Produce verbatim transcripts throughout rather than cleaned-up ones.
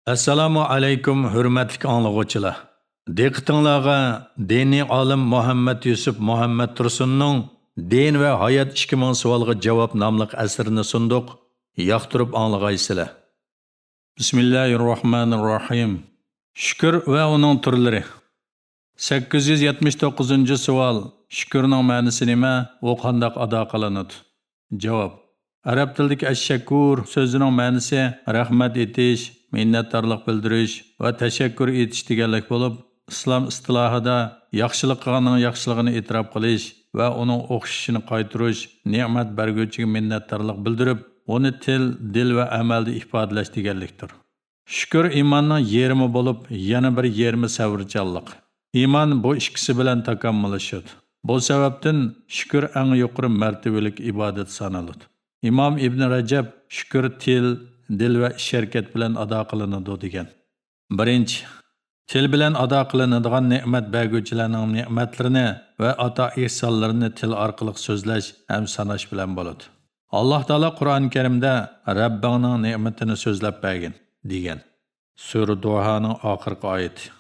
ئەسسالامۇ ئەلەيكۇم، ھۆرمەتلىك ئاڭلىغۇچىلار! دىققىتىڭلارغا دىنىي ئالىم مۇھەممەد يۈسۈپ مۇھەممەد تۇرسۇننىڭ دىن ۋە ھايات ئىككى مىڭ سوئالغا جاۋاب ناملىق ئەسىرىنى سۇندۇق. ياقتۇرۇپ ئاڭلىغايسىلەر. بىسمىللاھىرراھمانىرراھىم. شۈكۈر ۋە ئۇنىڭ تۈرلىرى. سەككىز يۈز يەتمىش توققۇزىنچى سوئال، شۈكۈرنىڭ مەنىسى نېمە؟ ئۇ قانداق ئادا قىلىنىدۇ؟ جاۋاب. ئەرەب تىلىدىكى ئەششەكۇر سۆزىنىڭ مەنىسى رەھمەت ئېيتىش، مىننەتدارلىق بىلدۈرۈش ۋە تەشەككۈر ئېيتىش دېگەنلىك بولۇپ، ئىسلام ئىستىلاھىدا ياخشىلىق قىلغاننىڭ ياخشىلىقىنى ئېتىراپ قىلىش ۋە ئۇنىڭ ئوخشىشىنى قايتۇرۇش، نېمەت بەرگۈچىگە مىننەتدارلىق بىلدۈرۈپ، ئۇنى تىل، دىل ۋە ئەمەلدە ئىپادىلەش دېگەنلىكتۇر. شۈكۈر ئىماننىڭ يېرىمى بولۇپ، يەنە بىر يېرىمى سەۋرچانلىق. ئىمان بۇ ئىككىسى بىلەن تاكامۇللىشىدۇ. بۇ سەۋەبتىن شۈكۈر ئەڭ يۇقىرى مەرتىۋىلىك ئىبادەت سانىلىدۇ. ئىمام ئىبن رەجەب شۈكۈر تىل، دىل ۋە ئىش-ھەرىكەت بىلەن ئادا قىلىنىدۇ دېگەن. بىرىنچى، تىل بىلەن ئادا قىلىنىدىغان نېمەت بەرگۈچىلەرنىڭ نېمەتلىرىنى ۋە ئاتا ئېھسانلىرىنى تىل ئارقىلىق سۆزلەش ھەم ساناش بىلەن بولىدۇ. ئاللاھ تائالا قۇرئان كەرىمدە رەببىڭنىڭ نېمىتىنى سۆزلەپ بەرگىن دېگەن. سۈرە دۇھانىڭ ئاخىرقى ئايىتى.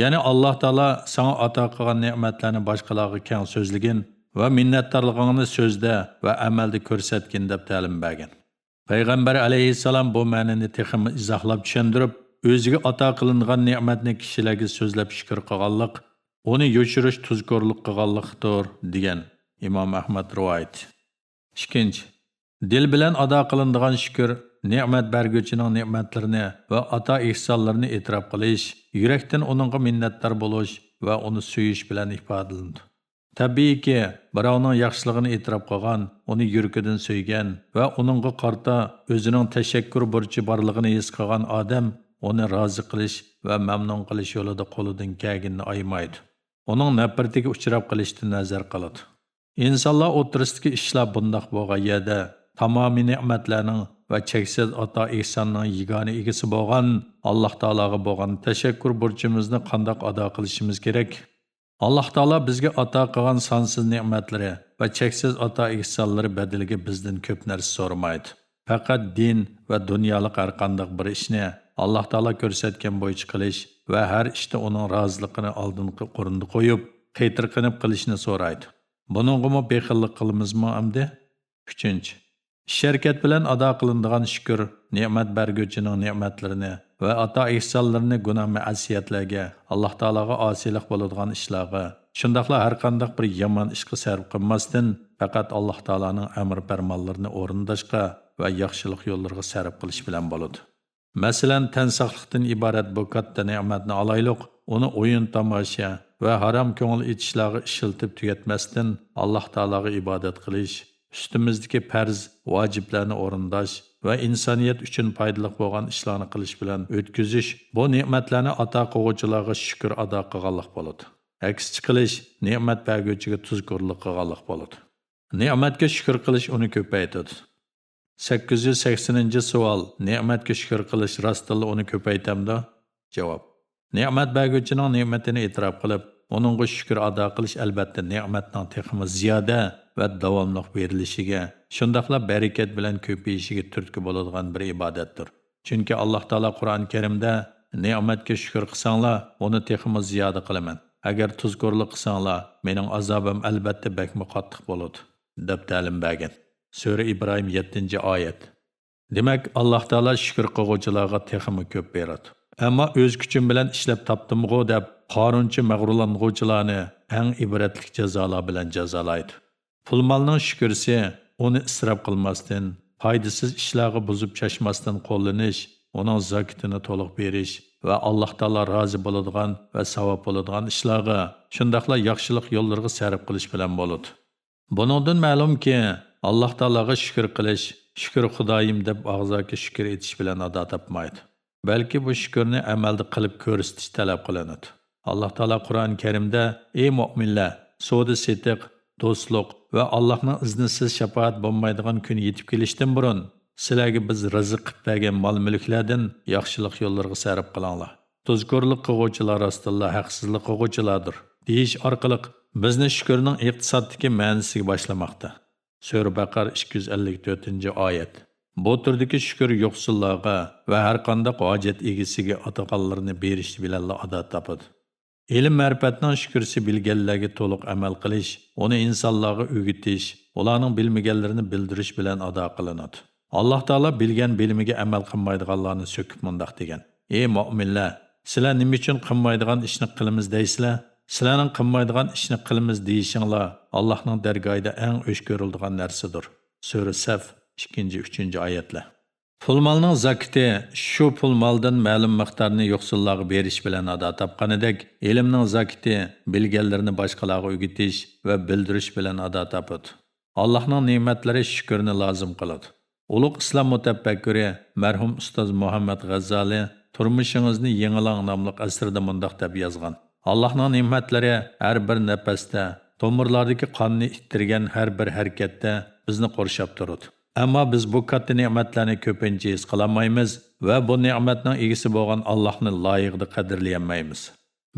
يەنى ئاللاھ تائالا ساڭا ئاتا قىلغان نېمەتلەرنى باشقىلارغا كەڭ سۆزلىگىن ۋە مىننەتدارلىقىڭنى سۆزدە ۋە ئەمەلدە كۆرسەتكىن دەپ تەلىم بەرگەن. پەيغەمبەر ئەلەيھىسسالام بۇ مەنىنى تېخىمۇ ئىزاھلاپ چۈشەندۈرۈپ، ئۆزىگە ئاتا قىلىنغان نېمەتنى كىشىلەرگە سۆزلەپ شۈكۈر قىلغانلىق، ئۇنى يوشۇرۇش تۇزكورلۇق قىلغانلىقتۇر، دېگەن. ئىمام ئەھمەد رىۋايىتى. ئىككىنچى، دىل بىلەن ئادا قىلىنىدىغان شۈكۈر نېمەت بەرگۈچىنىڭ نېمەتلىرىنى ۋە ئاتا ئېھسانلىرىنى ئېتىراپ قىلىش، يۈرەكتىن ئۇنىڭغا مىننەتدار بولۇش ۋە ئۇنى سۆيۈش بىلەن ئىپادىلىنىدۇ. تەبىئىيكى، بىراۋنىڭ ياخشىلىقىنى ئېتىراپ قىلغان، ئۇنى يۈرىكىدىن سۆيگەن ۋە ئۇنىڭغا قارىتا ئۆزىنىڭ تەشەككۈر بۇرچى بارلىقىنى ھېس قىلغان ئادەم ئۇنى رازى قىلىش ۋە مەمنۇن قىلىش يولىدا قولىدىن كەلگىنىنى ئايىمايدۇ. ئۇنىڭ نەپرىتىگە ئۇچراپ قېلىشتىن ھەزەر قىلىدۇ. ئىنسانلار ئوتتۇرىسىدىكى ئىشلار بۇنداق بولغان يەردە، تامامىي نېمەتلەرنىڭ ۋە چەكسىز ئاتا ئېھساننىڭ يېگانە ئىگىسى بولغان ئاللاھ تائالاغا بولغان تەشەككۈر بۇرچىمىزنى قانداق ئادا قىلىشىمىز كېرەك؟ ئاللاھ تائالا بىزگە ئاتا قىلغان سانسىز نېمەتلىرى ۋە چەكسىز ئاتا ئېھسانلىرى بەدىلىگە بىزدىن كۆپ نەرسە سورىمايدۇ. پەقەت دىن ۋە دۇنيالىق ھەرقانداق بىر ئىشنى ئاللاھ تائالا كۆرسەتكەن بويىچە قىلىش ۋە ھەر ئىشتا ئۇنىڭ رازىلىقىنى ئالدىنقى ئورۇندا قويۇپ، قېتىرقىنىپ قىلىشنى سورايدۇ. بۇنىڭغىمۇ بېخىللىق قىلىمىزمۇ ئەمدى؟ ئۈچىنچى، ئىش-ھەرىكەت بىلەن ئادا قىلىنىدىغان شۈكۈر نېمەت بەرگۈچىنىڭ نېمەتلىرىنى ۋە ئاتا ئېھسانلىرىنى گۇناھ مەئسىيەتلەرگە، ئاللاھ تائالاغا ئاسىيلىق بولىدىغان ئىشلارغا، شۇنداقلا ھەرقانداق بىر يامان ئىشقا سەرپ قىلماستىن، پەقەت ئاللاھ تائالانىڭ ئەمر پەرمانلىرىنى ئورۇنداشقا ۋە ياخشىلىق يوللىرىغا سەرپ قىلىش بىلەن بولىدۇ. مەسىلەن، تەن ساقلىقتىن ئىبارەت بۇ كاتتا نېمەتنى ئالايلۇق، ئۇنى ئويۇن-تاماشا ۋە ھارام كۆڭۈل ئېچىشلارغا ئىشلىتىپ تۈگەتمەستىن، ئاللاھ تائالاغا ئىبادەت قىلىش، ئۈستىمىزدىكى پەرز، ۋاجىپلارنى ئورۇنداش ۋە ئىنسانىيەت ئۈچۈن پايدىلىق بولغان ئىشلارنى قىلىش بىلەن ئۆتكۈزۈش، بۇ نېمەتلەرنى ئاتا قىلغۇچىلارغا شۈكۈر ئادا قىلغانلىق بولىدۇ. ئەكسىچە قىلىش، نېمەت بەرگۈچىگە تۇزكورلۇق قىلغانلىق بولىدۇ. نېمەتكە شۈكۈر قىلىش ئۇنى كۆپەيتىدۇ. سەككىز يۈز سەكسىنىنچى سوئال، نېمەتكە شۈكۈر قىلىش راستتىنلا ئۇنى كۆپەيتەمدۇ؟ جاۋاب. نېمەت بەرگۈچىنىڭ نېمىتىنى ئېتىراپ قىلىپ، ئۇنىڭغا شۈكۈر ئادا قىلىش، ئەلبەتتە، نېمەتنىڭ تېخىمۇ زىيادە ۋە داۋاملىق بېرىلىشىگە، شۇنداقلا بەرىكەت بىلەن كۆپىيىشىگە تۈرتكە بولىدىغان بىر ئىبادەتتۇر. چۈنكى ئاللاھ تائالا قۇرئان كەرىمدە، نېمەتكە شۈكۈر قىلساڭلار، ئۇنى تېخىمۇ زىيادە قىلىمەن. ئەگەر تۇزكورلۇق قىلساڭلار، مېنىڭ ئازابىم ئەلبەتتە بەكمۇ قاتتىق بولىدۇ، دەپ تەلىم بەرگەن. سۈرە ئىبراھىم، يەتتىنچى ئايەت. دېمەك، ئاللاھ تائالا شۈكۈر قىلغۇچىلارغا تېخىمۇ كۆپ بېرىدۇ. ئەمما ئۆز كۈچۈم بىلەن ئىشلەپ تاپتىمغۇ دەپ، قارۇنچە مەغرۇرلانغۇچىلارنى ئەڭ ئىبرەتلىك جازالار بىلەن جازالايدۇ. پۇل-مالنىڭ شۈكرىسى، ئۇنى ئىسراپ قىلماستىن، پايدىسىز ئىشلارغا بۇزۇپ چاچماستىن قوللىنىش، ئۇنىڭ زاكىتىنى تولۇق بېرىش ۋە ئاللاھ تائالا رازى بولىدىغان ۋە ساۋاب بولىدىغان ئىشلارغا، شۇنداقلا ياخشىلىق يوللىرىغا سەرپ قىلىش بىلەن بولىدۇ. بۇنىڭدىن مەلۇمكى، ئاللاھ تائالاغا شۈكۈر قىلىش، شۈكۈر خۇدايىم دەپ ئاغزاكى شۈكۈر ئېيتىش بىلەن ئادا تاپمايدۇ. بەلكى بۇ شۈكۈرنى ئەمەلدە قىلىپ كۆرسىتىش تەلەپ قىلىنىدۇ. ئاللاھ تائالا قۇرئان كەرىمدە، ئى مۆمىنلەر، سودا-سېتىق، دوستلۇق ۋە ئاللاھنىڭ ئىزنىسىز شاپائەت بولمايدىغان كۈن يېتىپ كېلىشتىن بۇرۇن، سىلەرگە بىز رىزىق قىلىپ بەرگەن مال-مۈلۈكلەردىن ياخشىلىق يوللىرىغا سەرپ قىلىڭلار. تۇزكورلۇق قىلغۇچىلار راستتىنلا ھەقسىزلىق قىلغۇچىلاردۇر، دېيىش ئارقىلىق بىزنى شۈكۈرنىڭ ئىقتىسادتىكى مەنىسىگە باشلىماقتا. سۈرە بەقەرە، ئىككى يۈز ئەللىك تۆتىنچى ئايەت. بۇ تۈردىكى شۈكۈر يوقسۇللارغا ۋە ھەرقانداق ھاجەت ئىگىسىگە ئاتىغانلىرىنى بېرىش بىلەنلا ئادا تاپىدۇ. ئىلىم-مەرىپەتنىڭ شۈكرىسى بىلگەنلەرگە تولۇق ئەمەل قىلىش، ئۇنى ئىنسانلارغا ئۆگىتىش، ئۇلارنىڭ بىلمىگەنلىرىنى بىلدۈرۈش بىلەن ئادا قىلىنىدۇ. ئاللاھ تائالا بىلگەن بىلىمىگە ئەمەل قىلمايدىغانلارنى سۆكۈپ مۇنداق دېگەن: «ئەي مۆمىنلەر، سىلەر نېمە ئۈچۈن قىلمايدىغان ئىشنى قىلىمىز دەيسىلەر؟ سىلەرنىڭ قىلمايدىغان ئىشنى قىلىمىز دېيىشىڭلار ئاللاھنىڭ دەرگاھىدا ئەڭ ئۆچ كۆرۈلىدىغان نەرسىدۇر.» سۈرە سەف، ئىككىنچى، ئۈچىنچى ئايەتلەر. پۇل-مالنىڭ زاكىتى شۇ پۇل-مالدىن مەلۇم مىقدارنى يوقسۇللارغا بېرىش بىلەن ئادا تاپقىنىدەك، ئىلىمنىڭ زاكىتى بىلگەنلىرىنى باشقىلارغا ئۆگىتىش ۋە بىلدۈرۈش بىلەن ئادا تاپىدۇ. ئاللاھنىڭ نېمەتلىرى شۈكۈرنى لازىم قىلىدۇ. ئۇلۇغ ئىسلام مۇتەپەككۇرى، مەرھۇم ئۇستاز مۇھەممەد غەززالى تۇرمۇشىڭىزنى يېڭىلاڭ ناملىق ئەسىرىدە مۇنداق دەپ يازغان: «ئاللاھنىڭ نېمەتلىرى ھەر بىر نەپەستە، تومۇرلاردىكى قاننى ئىتتىرگەن ھەر بىر ھەرىكەتتە بىزنى قورشاپ تۇرىدۇ. ئەمما بىز بۇ كاتتا نېمەتلەرنى كۆپىنچە ھېس قىلالمايمىز ۋە بۇ نېمەتنىڭ ئىگىسى بولغان ئاللاھنى لايىقىدا قەدىرلىيەلمەيمىز.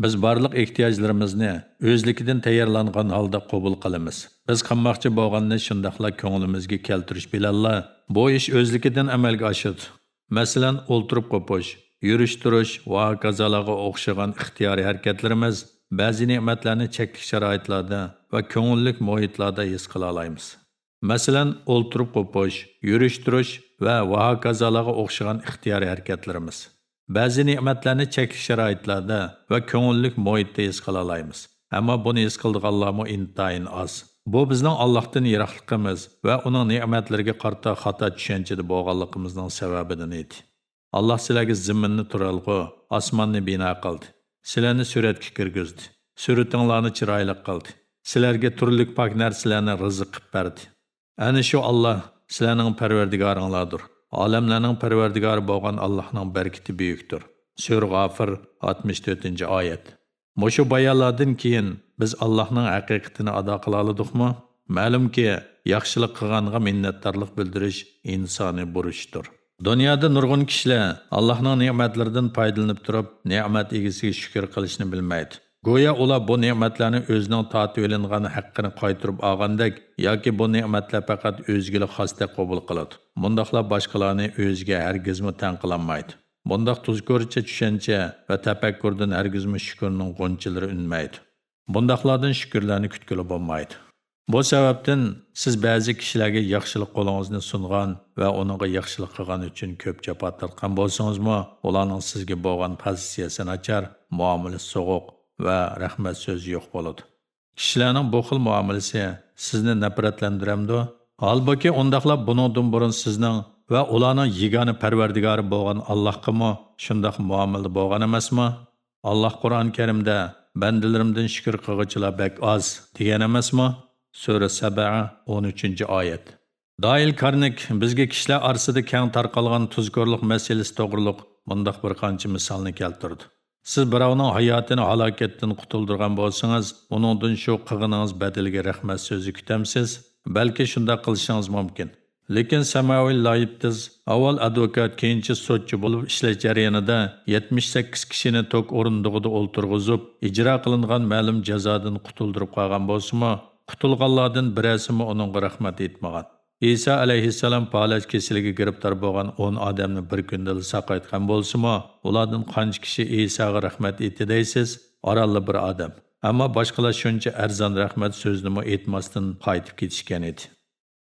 بىز بارلىق ئېھتىياجلىرىمىزنى ئۆزلۈكىدىن تەييارلانغان ھالدا قوبۇل قىلىمىز. بىز قىلماقچى بولغاننى شۇنداقلا كۆڭلىمىزگە كەلتۈرۈش بىلەنلا بۇ ئىش ئۆزلۈكىدىن ئەمەلگە ئاشىدۇ.» مەسىلەن، ئولتۇرۇپ قوپۇش، يۈرۈش-تۇرۇش ۋە ھاكازالارغا ئوخشىغان ئىختىيارىي ھەرىكەتلىرىمىز بەزى نېمەتلەرنى چەكلىك شارائىتلاردا ۋە كۆڭۈللۈك مۇھىتلاردا ھېس قىلالايمىز. مەسىلەن، ئولتۇرۇپ قوپۇش، يۈرۈش-تۇرۇش ۋە ۋە ھاكازالارغا ئوخشىغان ئىختىيارىي ھەرىكەتلىرىمىز بەزى نېمەتلەرنى چەكلىك شارائىتلاردا ۋە كۆڭۈللۈك مۇھىتتا ھېس قىلالايمىز. ئەمما بۇنى ھېس قىلىدىغانلارمۇ ئىنتايىن ئاز. بۇ بىزنىڭ ئاللاھتىن يىراقلىقىمىز ۋە ئۇنىڭ نېمەتلىرىگە قارىتا خاتا چۈشەنچىدە بولغانلىقىمىزنىڭ سەۋەبىدىن ئىدى. «ئاللاھ سىلەرگە زېمىننى تۇرالغۇ، ئاسماننى بىنا قىلدى. سىلەرنى سۈرەتكە كىرگۈزدى. سۈرىتىڭلارنى چىرايلىق قىلدى. سىلەرگە تۈرلۈك پاك نەرسىلەرنى رىزىق قىلىپ بەردى. ئەنە شۇ ئاللاھ سىلەرنىڭ پەرۋەردىگارىڭلاردۇر. ئالەملەرنىڭ پەرۋەردىگارى بولغان ئاللاھنىڭ بەرىكىتى بۈيۈكتۇر.» سۈرە غافىر، ئاتمىش تۆتىنچى ئايەت. مۇشۇ بايانلاردىن كېيىن بىز ئاللاھنىڭ ھەقىقىتىنى ئادا قىلالىدۇقمۇ؟ مەلۇمكى، ياخشىلىق قىلغانغا مىننەتدارلىق بىلدۈرۈش ئىنسانىي بۇرچتۇر. دۇنيادا نۇرغۇن كىشىلەر ئاللاھنىڭ نېمەتلىرىدىن پايدىلىنىپ تۇرۇپ، نېمەت ئىگىسىگە شۈكۈر قىلىشنى بىلمەيدۇ. گويا ئۇلار بۇ نېمەتلەرنى ئۆزىنىڭ تارتىۋېلىنغان ھەققىنى قايتۇرۇپ ئالغاندەك ياكى بۇ نېمەتلەر پەقەت ئۆزىگىلا خاستەك قوبۇل قىلىدۇ. مۇنداقلار باشقىلارنى ئۆزىگە ھەرگىزمۇ تەڭ قىلالمايدۇ. بۇنداق تۇزكورچە چۈشەنچە ۋە تەپەككۇردىن ھەرگىزمۇ شۈكۈرنىڭ غۇنچىلىرى ئۈنمەيدۇ. بۇنداقلاردىن شۈكۈرلەرنى كۈتكىلى بولمايدۇ. بۇ سەۋەبتىن سىز بەزى كىشىلەرگە ياخشىلىق قولىڭىزنى سۇنغان ۋە ئۇنىڭغا ياخشىلىق قىلغان ئۈچۈن كۆپ جاپا تارتقان بولسىڭىزمۇ، ئۇلارنىڭ سىزگە بولغان پوزىتسىيەسى ناچار، مۇئامىلىسى سوغۇق ۋە رەھمەت سۆزى يوق بولىدۇ. كىشىلەرنىڭ بۇ خىل مۇئامىلىسى سىزنى نەپرەتلەندۈرەمدۇ؟ ھالبۇكى، ئۇنداقلار بۇنىڭدىن بۇرۇن سىزنىڭ ۋە ئۇلارنىڭ يېگانە پەرۋەردىگارى بولغان ئاللاھقىمۇ شۇنداق مۇئامىلىدە بولغان ئەمەسمۇ؟ ئاللاھ قۇرئان كەرىمدە، «بەندىلىرىمدىن شۈكۈر قىلغۇچىلار بەك ئاز» دېگەن ئەمەسمۇ؟ سۈرە سەبە، ئون ئۈچىنچى ئايەت. دائىل كارنېك بىزگە كىشىلەر ئارىسىدا كەڭ تارقالغان تۇزكورلۇق مەسىلىسى توغرۇلۇق مۇنداق بىر قانچە مىسالنى كەلتۈردى. سىز بىراۋنىڭ ھاياتىنى ھالاكەتتىن قۇتۇلدۇرغان بولسىڭىز، ئۇنىڭدىن شۇ قىلغىنىڭىز بەدىلىگە رەھمەت سۆزى كۈتەمسىز؟ بەلكى شۇنداق قىلىشىڭىز مۇمكىن. لېكىن سامائىل لايىپتىز ئاۋۋال ئادۋوكات، كېيىنچە سوتچى بولۇپ ئىشلەش جەريانىدا يەتمىش سەككىز كىشىنى توك ئورۇندۇقىدا ئولتۇرغۇزۇپ، ئىجرا قىلىنغان مەلۇم جازادىن قۇتۇلدۇرۇپ قالغان بولسىمۇ، قۇتۇلغانلاردىن بىرەرسىمۇ ئۇنىڭغا رەھمەت ئېيتمىغان. ئىسا ئەلەيھىسسالام پالەچ كېسىلىگە گىرىپتار بولغان ئون ئادەمنى بىر كۈندىلا ساقايتقان بولسىمۇ، ئۇلاردىن قانچە كىشى ئىساغا رەھمەت ئېيتتى دەيسىز؟ ئارانلا بىر ئادەم. ئەمما باشقىلار شۇنچە ئەرزان رەھمەت سۆزىنىمۇ ئېيتماستىن قايتىپ كېتىشكەن ئىدى.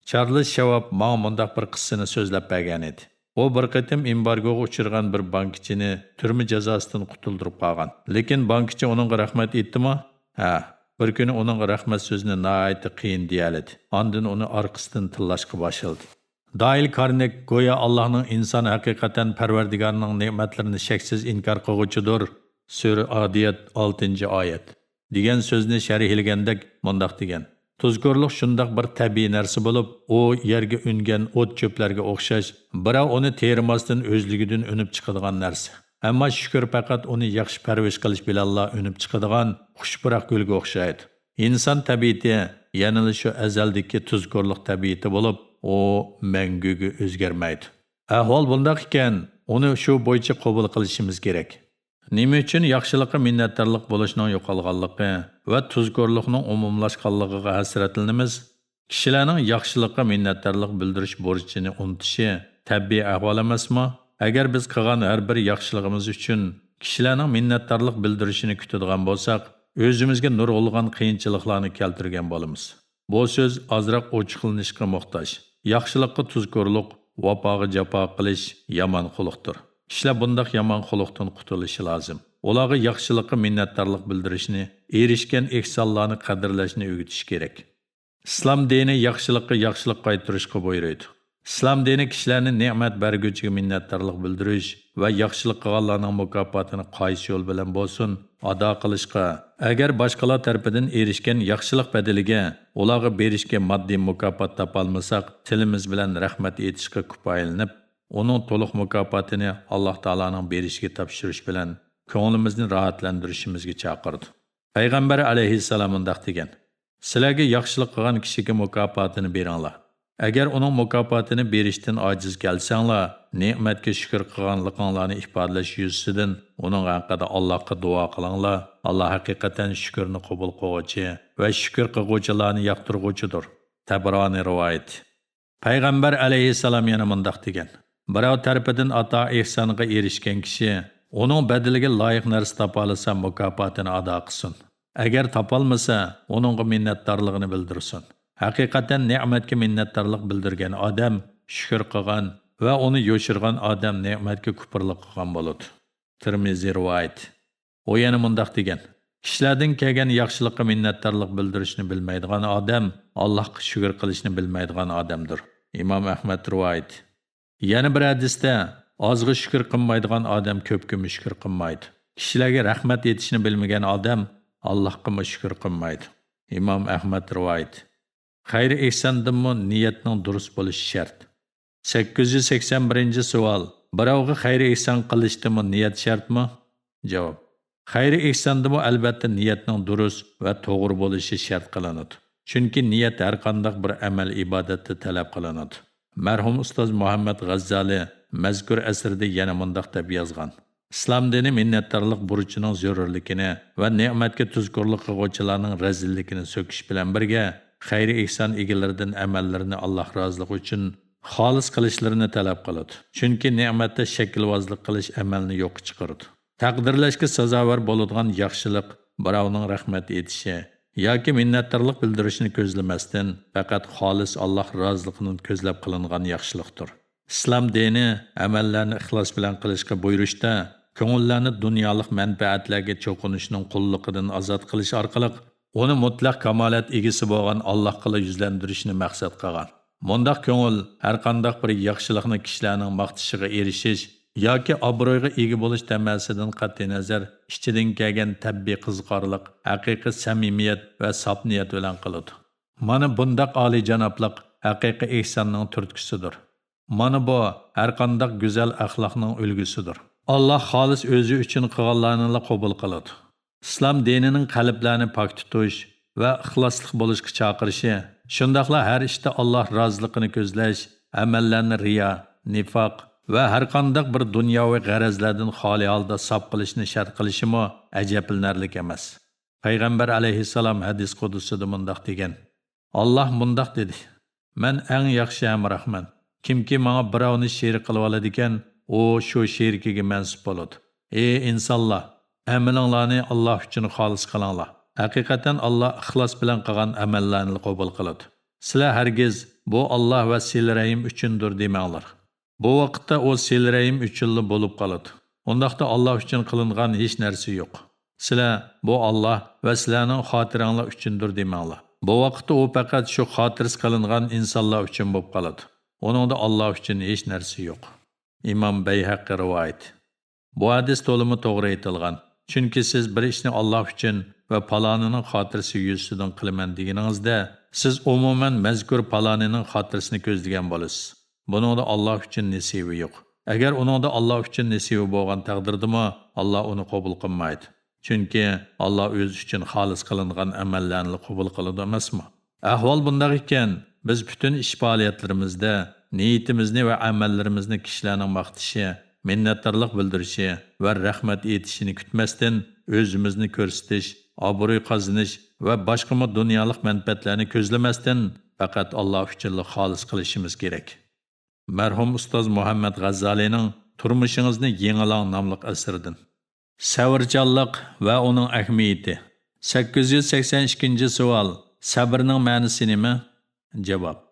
چارلىز شەۋاب ماڭا مۇنداق بىر قىسسىنى سۆزلەپ بەرگەن ئىدى. ئۇ بىر قېتىم ئېمبارگوغا ئۇچرىغان بىر بانكىچىنى تۈرمە جازاسىدىن قۇتۇلدۇرۇپ قالغان. لېكىن بانكىچى ئۇنىڭغا رەھمەت ئېيتتىمۇ؟ ھە، بىر كۈنى ئۇنىڭغا رەھمەت سۆزىنى ناھايىتى قىيىن دېيەلىدى. ئاندىن ئۇنى ئارقىسىدىن تىللاشقا باشلىدى. دائىل كارنېك گويا ئاللاھنىڭ ئىنسان ھەقىقەتەن پەرۋەردىگارىنىڭ نېمەتلىرىنى شەكسىز ئىنكار قىلغۇچىدۇر. سۈرە ئادىيات، ئالتىنچى ئايەت. دېگەن سۆزنى شەرھلىگەندەك مۇنداق دېگەن: تۇزكورلۇق شۇنداق بىر تەبىئىي نەرسە بولۇپ، ئۇ يەرگە ئۈنگەن ئوت-چۆپلەرگە ئوخشاش، بىراۋ ئۇنى تېرىماستىن ئۆزلۈكىدىن ئۈنۈپ چىقىدىغان نەرسە. ئەمما شۈكۈر پەقەت ئۇنى ياخشى پەرۋىش قىلىش بىلەنلا ئۈنۈپ چىقىدىغان خۇش پۇراق گۈلگە ئوخشايدۇ. ئىنسان تەبىئىتى يەنىلا شۇ ئەزەلدىكى تۇزكورلۇق تەبىئىتى بولۇپ، ئۇ مەڭگۈگە ئۆزگەرمەيدۇ. ئەھۋال بۇنداق ئىكەن، ئۇنى شۇ بويىچە قوبۇل قىلىشىمىز كېرەك. نېمە ئۈچۈن ياخشىلىققا مىننەتدارلىق بولۇشنىڭ يوقالغانلىقى ۋە تۇزكورلۇقنىڭ ئومۇملاشقانلىقىغا ھەسرەتلىنىمىز؟ كىشىلەرنىڭ ياخشىلىققا مىننەتدارلىق بىلدۈرۈش بۇرچىنى ئۇنتۇشى تەبىئىي ئەھۋال ئەمەسمۇ؟ ئەگەر بىز قىلغان ھەر بىر ياخشىلىقىمىز ئۈچۈن كىشىلەرنىڭ مىننەتدارلىق بىلدۈرۈشىنى كۈتىدىغان بولساق، ئۆزىمىزگە نۇرغۇنلىغان قىيىنچىلىقلارنى كەلتۈرگەن بولىمىز. بۇ سۆز ئازراق ئوچۇقلىنىشقا موھتاج. ياخشىلىققا تۇزكورلۇق، ۋاپاغا جاپا قىلىش يامان قۇلۇقتۇر. كىشىلەر بۇنداق يامان قۇلۇقتىن قۇتۇلۇشى لازىم. ئۇلارغا ياخشىلىققا مىننەتدارلىق بىلدۈرۈشنى، ئېرىشكەن ئېھسانلارنى قەدىرلەشنى ئۆگىتىش كېرەك. ئىسلام دىنى ياخشىلىققا ياخشىلىق قايتۇرۇشقا بۇيرۇيدۇ. ئىسلام دىنى كىشىلەرنى نېمەت بەرگۈچىگە مىننەتدارلىق بىلدۈرۈش ۋە ياخشىلىق قىلغانلارنىڭ مۇكاپاتىنى قايسى يول بىلەن بولسۇن ئادا قىلىشقا، ئەگەر باشقىلار تەرىپىدىن ئېرىشكەن ياخشىلىق بەدىلىگە ئۇلارغا بېرىشكە ماددىي مۇكاپات تاپالمىساق، تىلىمىز بىلەن رەھمەت ئېيتىشقا كۇپايىلىنىپ، ئۇنىڭ تولۇق مۇكاپاتىنى ئاللاھ تائالانىڭ بېرىشىگە تاپشۇرۇش بىلەن كۆڭلىمىزنى راھەتلەندۈرۈشىمىزگە چاقىرىدۇ. پەيغەمبەر ئەلەيھىسسالام مۇنداق دېگەن: سىلەرگە ياخشىلىق قىلغان كىشىگە مۇكاپاتىنى بېرىڭلار. ئەگەر ئۇنىڭ مۇكاپاتىنى بېرىشتىن ئاجىز كەلسەڭلار، نېمەتكە شۈكۈر قىلغانلىقىڭلارنى ئىپادىلەش يۈزىسىدىن ئۇنىڭ ھەققىدە ئاللاھقا دۇئا قىلىڭلار. ئاللاھ ھەقىقەتەن شۈكۈرنى قوبۇل قىلغۇچى ۋە شۈكۈر قىلغۇچىلارنى ياقتۇرغۇچىدۇر. تەبرانى رىۋايىتى. پەيغەمبەر ئەلەيھىسسالام يەنە مۇنداق دېگەن: بىراۋ تەرىپىدىن ئاتا ئېھسانغا ئېرىشكەن كىشى ئۇنىڭ بەدىلىگە لايىق نەرسە تاپالىسا، مۇكاپاتىنى ئادا قىلسۇن. ئەگەر تاپالمىسا، ئۇنىڭغا مىننەتدارلىقىنى بىلدۈرسۇن. ھەقىقەتەن نېمەتكە مىننەتدارلىق بىلدۈرگەن ئادەم شۈكۈر قىلغان ۋە ئۇنى يوشۇرغان ئادەم نېمەتكە كۇپۇرلۇق قىلغان بولىدۇ. تىرمىزى رىۋايىتى. ئۇ يەنە مۇنداق دېگەن: كىشىلەردىن كەلگەن ياخشىلىققا مىننەتدارلىق بىلدۈرۈشنى بىلمەيدىغان ئادەم ئاللاھقا شۈكۈر قىلىشنى بىلمەيدىغان ئادەمدۇر. ئىمام ئەھمەد رىۋايىتى. يەنە بىر ھەدىستە: ئازغا شۈكۈر قىلمايدىغان ئادەم كۆپكىمۇ شۈكۈر قىلمايدۇ. كىشىلەرگە رەھمەت ئېيتىشنى بىلمىگەن ئادەم ئاللاھقىمۇ شۈكۈر قىلمايدۇ. ئىمام ئەھمەد رىۋايىتى. خەير ئېھساندىنمۇ نىيەتنىڭ دۇرۇس بولۇشى شەرت. سەككىز يۈز سەكسەن بىرىنچى سوئال: بىراۋغا خەير ئېھسان قىلىشتىمۇ نىيەت شەرتمۇ؟ جاۋاب: خەير ئېھساندىمۇ ئەلۋەتتە نىيەتنىڭ دۇرۇس ۋە توغرا بولۇشى شەرت قىلىنىدۇ. چۈنكى نىيەت ھەرقانداق بىر ئەمەل ئىبادەتتە تەلەپ قىلىنىدۇ. مەرھۇم ئۇستاز مۇھەممەد غەززالى مەزكۇر ئەسىرىدە يەنە مۇنداق دەپ يازغان: ئىسلام دىنى مىننەتدارلىق بۇرچىنىڭ زۆرۈرلۈكىنى ۋە نېمەتكە تۇزكورلۇق قىلغۇچىلارنىڭ رەزىللىكىنى سۆكۈش بىلەن بىرگە، خەير-ئېھسان ئىگىلىرىدىن ئەمەللىرىنى ئاللاھ رازىلىقى ئۈچۈن خالىس قىلىشلىرىنى تەلەپ قىلىدۇ. چۈنكى نېمەتتە شەكىلۋازلىق قىلىش ئەمەلنى يوققا چىقىرىدۇ. تەقدىرلەشكە سازاۋەر بولىدىغان ياخشىلىق، بىراۋنىڭ رەھمەت ئېيتىشى ياكى مىننەتدارلىق بىلدۈرۈشنى كۆزلىمەستىن، پەقەت خالىس ئاللاھ رازىلىقىنى كۆزلەپ قىلىنغان ياخشىلىقتۇر. ئىسلام دىنى ئەمەللەرنى ئىخلاس بىلەن قىلىشقا بۇيرۇشتا، كۆڭۈللەرنى دۇنيالىق مەنپەئەتلەرگە چوقۇنۇشنىڭ قۇللۇقىدىن ئازاد قىلىش ئارقىلىق، ئۇنى مۇتلەق كامالەت ئىگىسى بولغان ئاللاھقىلا يۈزلەندۈرۈشنى مەقسەت قىلغان. مۇنداق كۆڭۈل ھەرقانداق بىر ياخشىلىقنى كىشىلەرنىڭ ماختىشىغا ئېرىشىش ياكى ئابرۇيغا ئىگە بولۇش تەمەسىدىن قەتئىينەزەر، ئىچىدىن كەلگەن تەبىئىي قىزىقارلىق، ھەقىقىي سەمىمىيەت ۋە ساپ نىيەت بىلەن قىلىدۇ. مانا بۇنداق ئالىيجانابلىق ھەقىقىي ئېھساننىڭ تۈرتكىسىدۇر. مانا بۇ ھەرقانداق گۈزەل ئەخلاقنىڭ ئۈلگىسىدۇر. ئاللاھ خالىس ئۆزى ئۈچۈن قىلغانلارنىلا قوبۇل قىلىدۇ. ئىسلام دىنىنىڭ قەلبلەرنى پاك تۇتۇش ۋە ئىخلاسلىق بولۇشقا چاقىرىشى، شۇنداقلا ھەر ئىشتا ئاللاھ رازىلىقىنى كۆزلەش، ئەمەللەرنى رىيا، نىفاق ۋە ھەرقانداق بىر دۇنياۋى غەرەزلەردىن خالىي ھالدا ساپ قىلىشنى شەرت قىلىشىمۇ ئەجەبلىنەرلىك ئەمەس. پەيغەمبەر ئەلەيھىسسالام ھەدىس قۇدسىدا مۇنداق دېگەن: ئاللاھ مۇنداق دېدى: مەن ئەڭ ياخشى ھەمراھمەن. كىمكى ماڭا بىراۋنى شېرىك قىلىۋالىدىكەن، ئۇ شۇ شېرىكىگە مەنسۇپ بولىدۇ. ئى ئىنسانلار، ئەمىلىڭلارنى ئاللاھ ئۈچۈن خالىس قىلىڭلار. ھەقىقەتەن ئاللاھ ئىخلاس بىلەن قىلغان ئەمەللەرنىلا قوبۇل قىلىدۇ. سىلەر ھەرگىز بۇ ئاللاھ ۋە سىلە رەھىم ئۈچۈندۇر دېمەڭلار. بۇ ۋاقىتتا ئۇ سىلە رەھىم ئۈچۈنلا بولۇپ قالىدۇ. ئۇنداقتا ئاللاھ ئۈچۈن قىلىنغان ھېچ نەرسە يوق. سىلەر بۇ ئاللاھ ۋە سىلەرنىڭ خاتىرەڭلار ئۈچۈندۇر دېمەڭلار. بۇ ۋاقىتتا ئۇ پەقەت شۇ خاتىرىسى قىلىنغان ئىنسانلار ئۈچۈن بولۇپ قالىدۇ. ئۇنىڭدا ئاللاھ ئۈچۈن ھېچ نەرسە يوق. ئىمام بەيھەققى رىۋايىتى. بۇ ھەدىس تولىمۇ توغرا ئېيتىلغان. چۈنكى سىز بىر ئىشنى ئاللاھ ئۈچۈن ۋە پالانىنىڭ خاتىرىسى يۈزىسىدىن قىلىمەن دېگىنىڭىزدە، سىز ئومۇمەن مەزكۇر پالانىنىڭ خاتىرىسىنى كۆزلىگەن بولىسىز. بۇنىڭدا ئاللاھ ئۈچۈن نېسىۋە يوق. ئەگەر ئۇنىڭدا ئاللاھ ئۈچۈن نېسىۋە بولغان تەقدىردىمۇ، ئاللاھ ئۇنى قوبۇل قىلمايدۇ. چۈنكى ئاللاھ ئۆزى ئۈچۈن خالىس قىلىنغان ئەمەللەرنىلا قوبۇل قىلىدۇ ئەمەسمۇ؟ ئەھۋال بۇنداق ئىكەن، بىز پۈتۈن ئىش پائالىيەتلىرىمىزدە نىيىتىمىزنى ۋە ئەمەللىرىمىزنى كىشىلەرنىڭ ماختىشى، مىننەتدارلىق بىلدۈرۈشى ۋە رەھمەت ئېيتىشىنى كۈتمەستىن، ئۆزىمىزنى كۆرسىتىش، ئابرۇي قازىنىش ۋە باشقىمۇ دۇنيالىق مەنپەئەتلەرنى كۆزلىمەستىن، پەقەت ئاللاھ ئۈچۈنلا خالىس قىلىشىمىز كېرەك. مەرھۇم ئۇستاز مۇھەممەد غەززالىنىڭ تۇرمۇشىڭىزنى يېڭىلاڭ ناملىق ئەسىرىدىن. سەۋرچانلىق ۋە ئۇنىڭ ئەھمىيىتى. سەككىز يۈز سەكسەن ئىككىنچى سوئال، سەبرنىڭ مەنىسى نېمە؟ جاۋاب.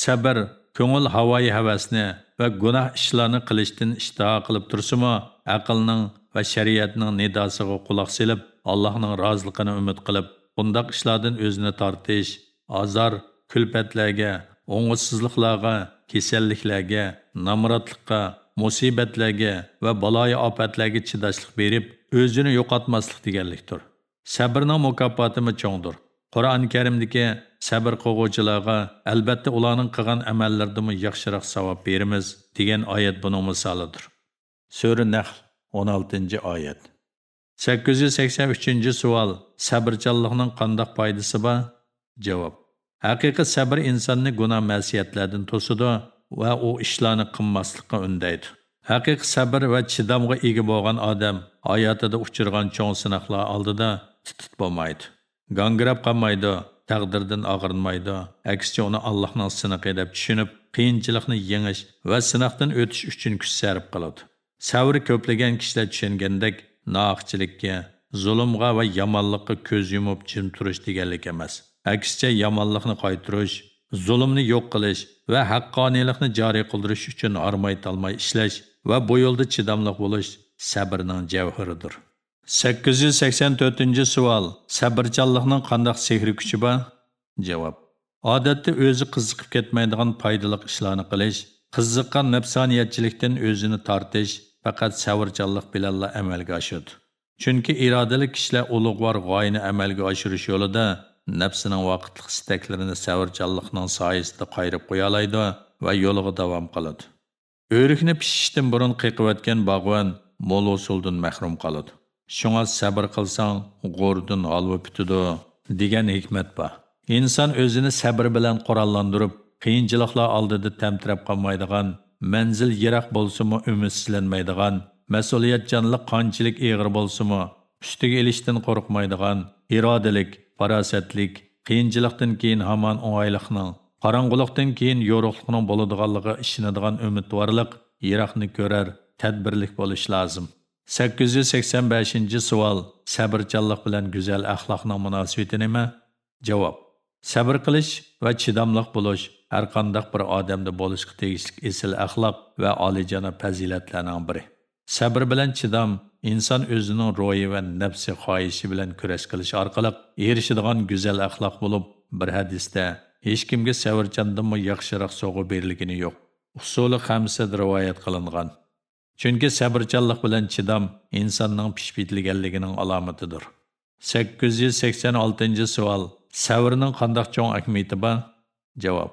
سەبر، كۆڭۈل ھاۋايى ھەۋەسنى ۋە گۇناھ ئىشلارنى قىلىشتىن ئىشتىھا قىلىپ تۇرسىمۇ، ئەقىلنىڭ ۋە شەرىئەتنىڭ نىداسىغا قۇلاق سېلىپ، ئاللاھنىڭ رازىلىقىنى ئۈمىد قىلىپ، بۇنداق ئىشلاردىن ئۆزىنى تارتىش، ئازار، كۈلپەتلەرگە، ئوڭۇشسىزلىقلارغا، كېسەللىكلەرگە، نامراتلىققا، مۇسىبەتلەرگە ۋە بالايىئاپەتلەرگە چىداشلىق بېرىپ، ئۆزىنى يوقاتماسلىق دېگەنلىكتۇر. سەبرنىڭ مۇكاپاتىمۇ چوڭدۇر. قۇرئان كەرىمدىكى، «سەبر قىلغۇچىلارغا، ئەلبەتتە، ئۇلارنىڭ قىلغان ئەمەللىرىدىنمۇ ياخشىراق ساۋاب بېرىمىز» دېگەن ئايەت بۇنىڭ مىسالىدۇر. سۈرە نەھل، ئون ئالتىنچى ئايەت. سەككىز يۈز سەكسەن ئۈچىنچى سوئال، سەبرچانلىقنىڭ قانداق پايدىسى بار؟ جاۋاب. ھەقىقىي سەبر ئىنساننى گۇناھ-مەسىيەتلەردىن توسىدۇ ۋە ئۇ ئىشلارنى قىلماسلىققا ئۈندەيدۇ. ھەقىقىي سەبر ۋە چىدامغا ئىگە بولغان ئادەم ھاياتىدا ئۇچرىغان چوڭ سىناقلار ئالدىدا تىت-تىت بولمايدۇ. گاڭگىراپ قالمايدۇ، تەقدىردىن ئاغرىنمايدۇ. ئەكسىچە ئۇنى ئاللاھنىڭ سىنىقى دەپ چۈشىنىپ، قىيىنچىلىقنى يېڭىش ۋە سىناقتىن ئۆتۈش ئۈچۈن كۈچ سەرپ قىلىدۇ. سەۋرى كۆپلىگەن كىشىلەر چۈشەنگەندەك، ناھەقچىلىككە، زۇلۇمغا ۋە يامانلىققا كۆز يۇمۇپ جىم تۇرۇش دېگەنلىك ئەمەس. ئەكسىچە، يامانلىقنى قايتۇرۇش، زۇلۇمنى يوق قىلىش ۋە ھەققانىيلىقنى جارى قىلدۇرۇش ئۈچۈن ھارماي-تالماي ئىشلەش ۋە بۇ يولدا چىداملىق بولۇش سەبرنىڭ جەۋھىرىدۇر. سەككىز يۈز سەكسەن تۆتىنچى سوئال، سەبرچانلىقنىڭ قانداق سېھرىي كۈچى بار؟ جاۋاب. ئادەتتە ئۆزى قىزىقىپ كەتمەيدىغان پايدىلىق ئىشلارنى قىلىش، قىزىققان نەپسانىيەتچىلىكتىن ئۆزىنى تارتىش پەقەت سەۋرچانلىق بىلەنلا ئەمەلگە ئاشىدۇ. چۈنكى ئىرادىلىك كىشىلەر ئۇلۇغۋار غايىنى ئەمەلگە ئاشۇرۇش يولىدا نەپسىنىڭ ۋاقىتلىق ئىستەكلىرىنى سەۋرچانلىقنىڭ سايىسىدا قايرىپ قويالايدۇ ۋە يولىغا داۋام قىلىدۇ. ئۆرۈكنى پىشىشتىن بۇرۇن قېقىۋەتكەن باغۋەن مول ھوسۇلدىن مەھرۇم قالىدۇ. شۇڭا سەبرى قىلساڭ، غورىدىن ھالۋا پۈتىدۇ، دېگەن ھېكمەت بار. ئىنسان ئۆزىنى سەبرى بىلەن قوراللاندۇرۇپ، قىيىنچىلىقلار ئالدىدا تەمتىرەپ قالمايدىغان، مەنزىل يىراق بولسىمۇ ئۈمىدسىزلەنمەيدىغان، مەسئۇلىيەتچانلىق قانچىلىك ئېغىر بولسىمۇ، ئۈستىگە ئېلىشتىن قورقمايدىغان، ئىرادىلىك، پاراسەتلىك، قىيىنچىلىقتىن كېيىن ھامان ئوڭايلىقنىڭ، قاراڭغۇلۇقتىن كېيىن يورۇقلۇقنىڭ بولىدىغانلىقىغا ئىشىنىدىغان ئۈمىدۋارلىق، يىراقنى كۆرەر، تەدبىرلىك بولۇش لازىم. سەككىز يۈز سەكسەن بەشىنچى سوئال، سەبرچانلىق بىلەن گۈزەل ئەخلاقنىڭ مۇناسىۋىتى نېمە؟ جاۋاب. سەبرى قىلىش ۋە چىداملىق بولۇش ھەرقانداق بىر ئادەمدە بولۇشقا تېگىشلىك ئېسىل ئەخلاق ۋە ئالىيجاناب پەزىلەتلەرنىڭ بىرى. سەبرى بىلەن چىدام ئىنسان ئۆزىنىڭ روھى ۋە نەپسى خاھىشى بىلەن كۈرەش قىلىش ئارقىلىق ئېرىشىدىغان گۈزەل ئەخلاق بولۇپ، بىر ھەدىستە، «ھېچكىمگە سەۋرچاندىنمۇ ياخشىراق سوۋغا بېرىلگىنى يوق» ئۇسۇلى خەمسىدە رىۋايەت قىلىنغان. چۈنكى سەۋرچانلىق بىلەن چىدام ئىنساننىڭ پىشىپ يېتىلگەنلىكىنىڭ ئالامىتىدۇر. سەككىز يۈز سەكسەن ئالتىنچى سوئال، سەۋرنىڭ قانداق چوڭ ئەھمىيىتى بار؟ جاۋاب.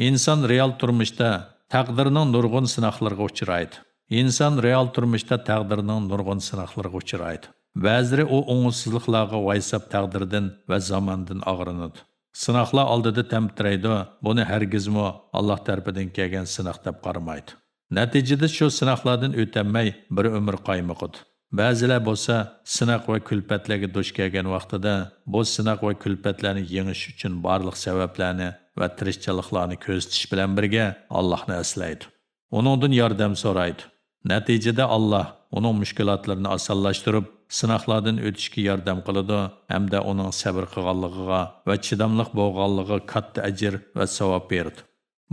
ئىنسان رېئال تۇرمۇشتا تەقدىرنىڭ نۇرغۇن سىناقلىرىغا ئۇچرايدۇ. ئىنسان رېئال تۇرمۇشتا تەقدىرنىڭ نۇرغۇن سىناقلىرىغا ئۇچرايدۇ. بەزىلىرى ئۇ ئوڭۇشسىزلىقلارغا ۋايساپ تەقدىردىن ۋە زاماندىن ئاغرىنىدۇ. سىناقلار ئالدىدا تەمتىرەيدۇ، بۇنى ھەرگىزمۇ ئاللاھ تەرىپىدىن كەلگەن سىناق دەپ قارىمايدۇ. نەتىجىدە شۇ سىناقلاردىن ئۆتەلمەي بىر ئۆمۈر قايمۇقىدۇ. بەزىلەر بولسا سىناق ۋە كۈلپەتلەرگە دۇچ كەلگەن ۋاقتىدا بۇ سىناق ۋە كۈلپەتلەرنى يېڭىش ئۈچۈن بارلىق سەۋەبلەرنى ۋە تىرىشچانلىقلارنى كۆرسىتىش بىلەن بىرگە ئاللاھنى ئەسلەيدۇ. ئۇنىڭدىن ياردەم سورايدۇ. نەتىجىدە ئاللاھ ئۇنىڭ مۈشكۈلاتلىرىنى ئاسانلاشتۇرۇپ، سىناقلاردىن ئۆتۈشكە ياردەم قىلىدۇ ھەمدە ئۇنىڭ سەبرى قىلغانلىقىغا ۋە چىداملىق بولغانلىقىغا كاتتا ئەجىر ۋە ساۋاب بېرىدۇ.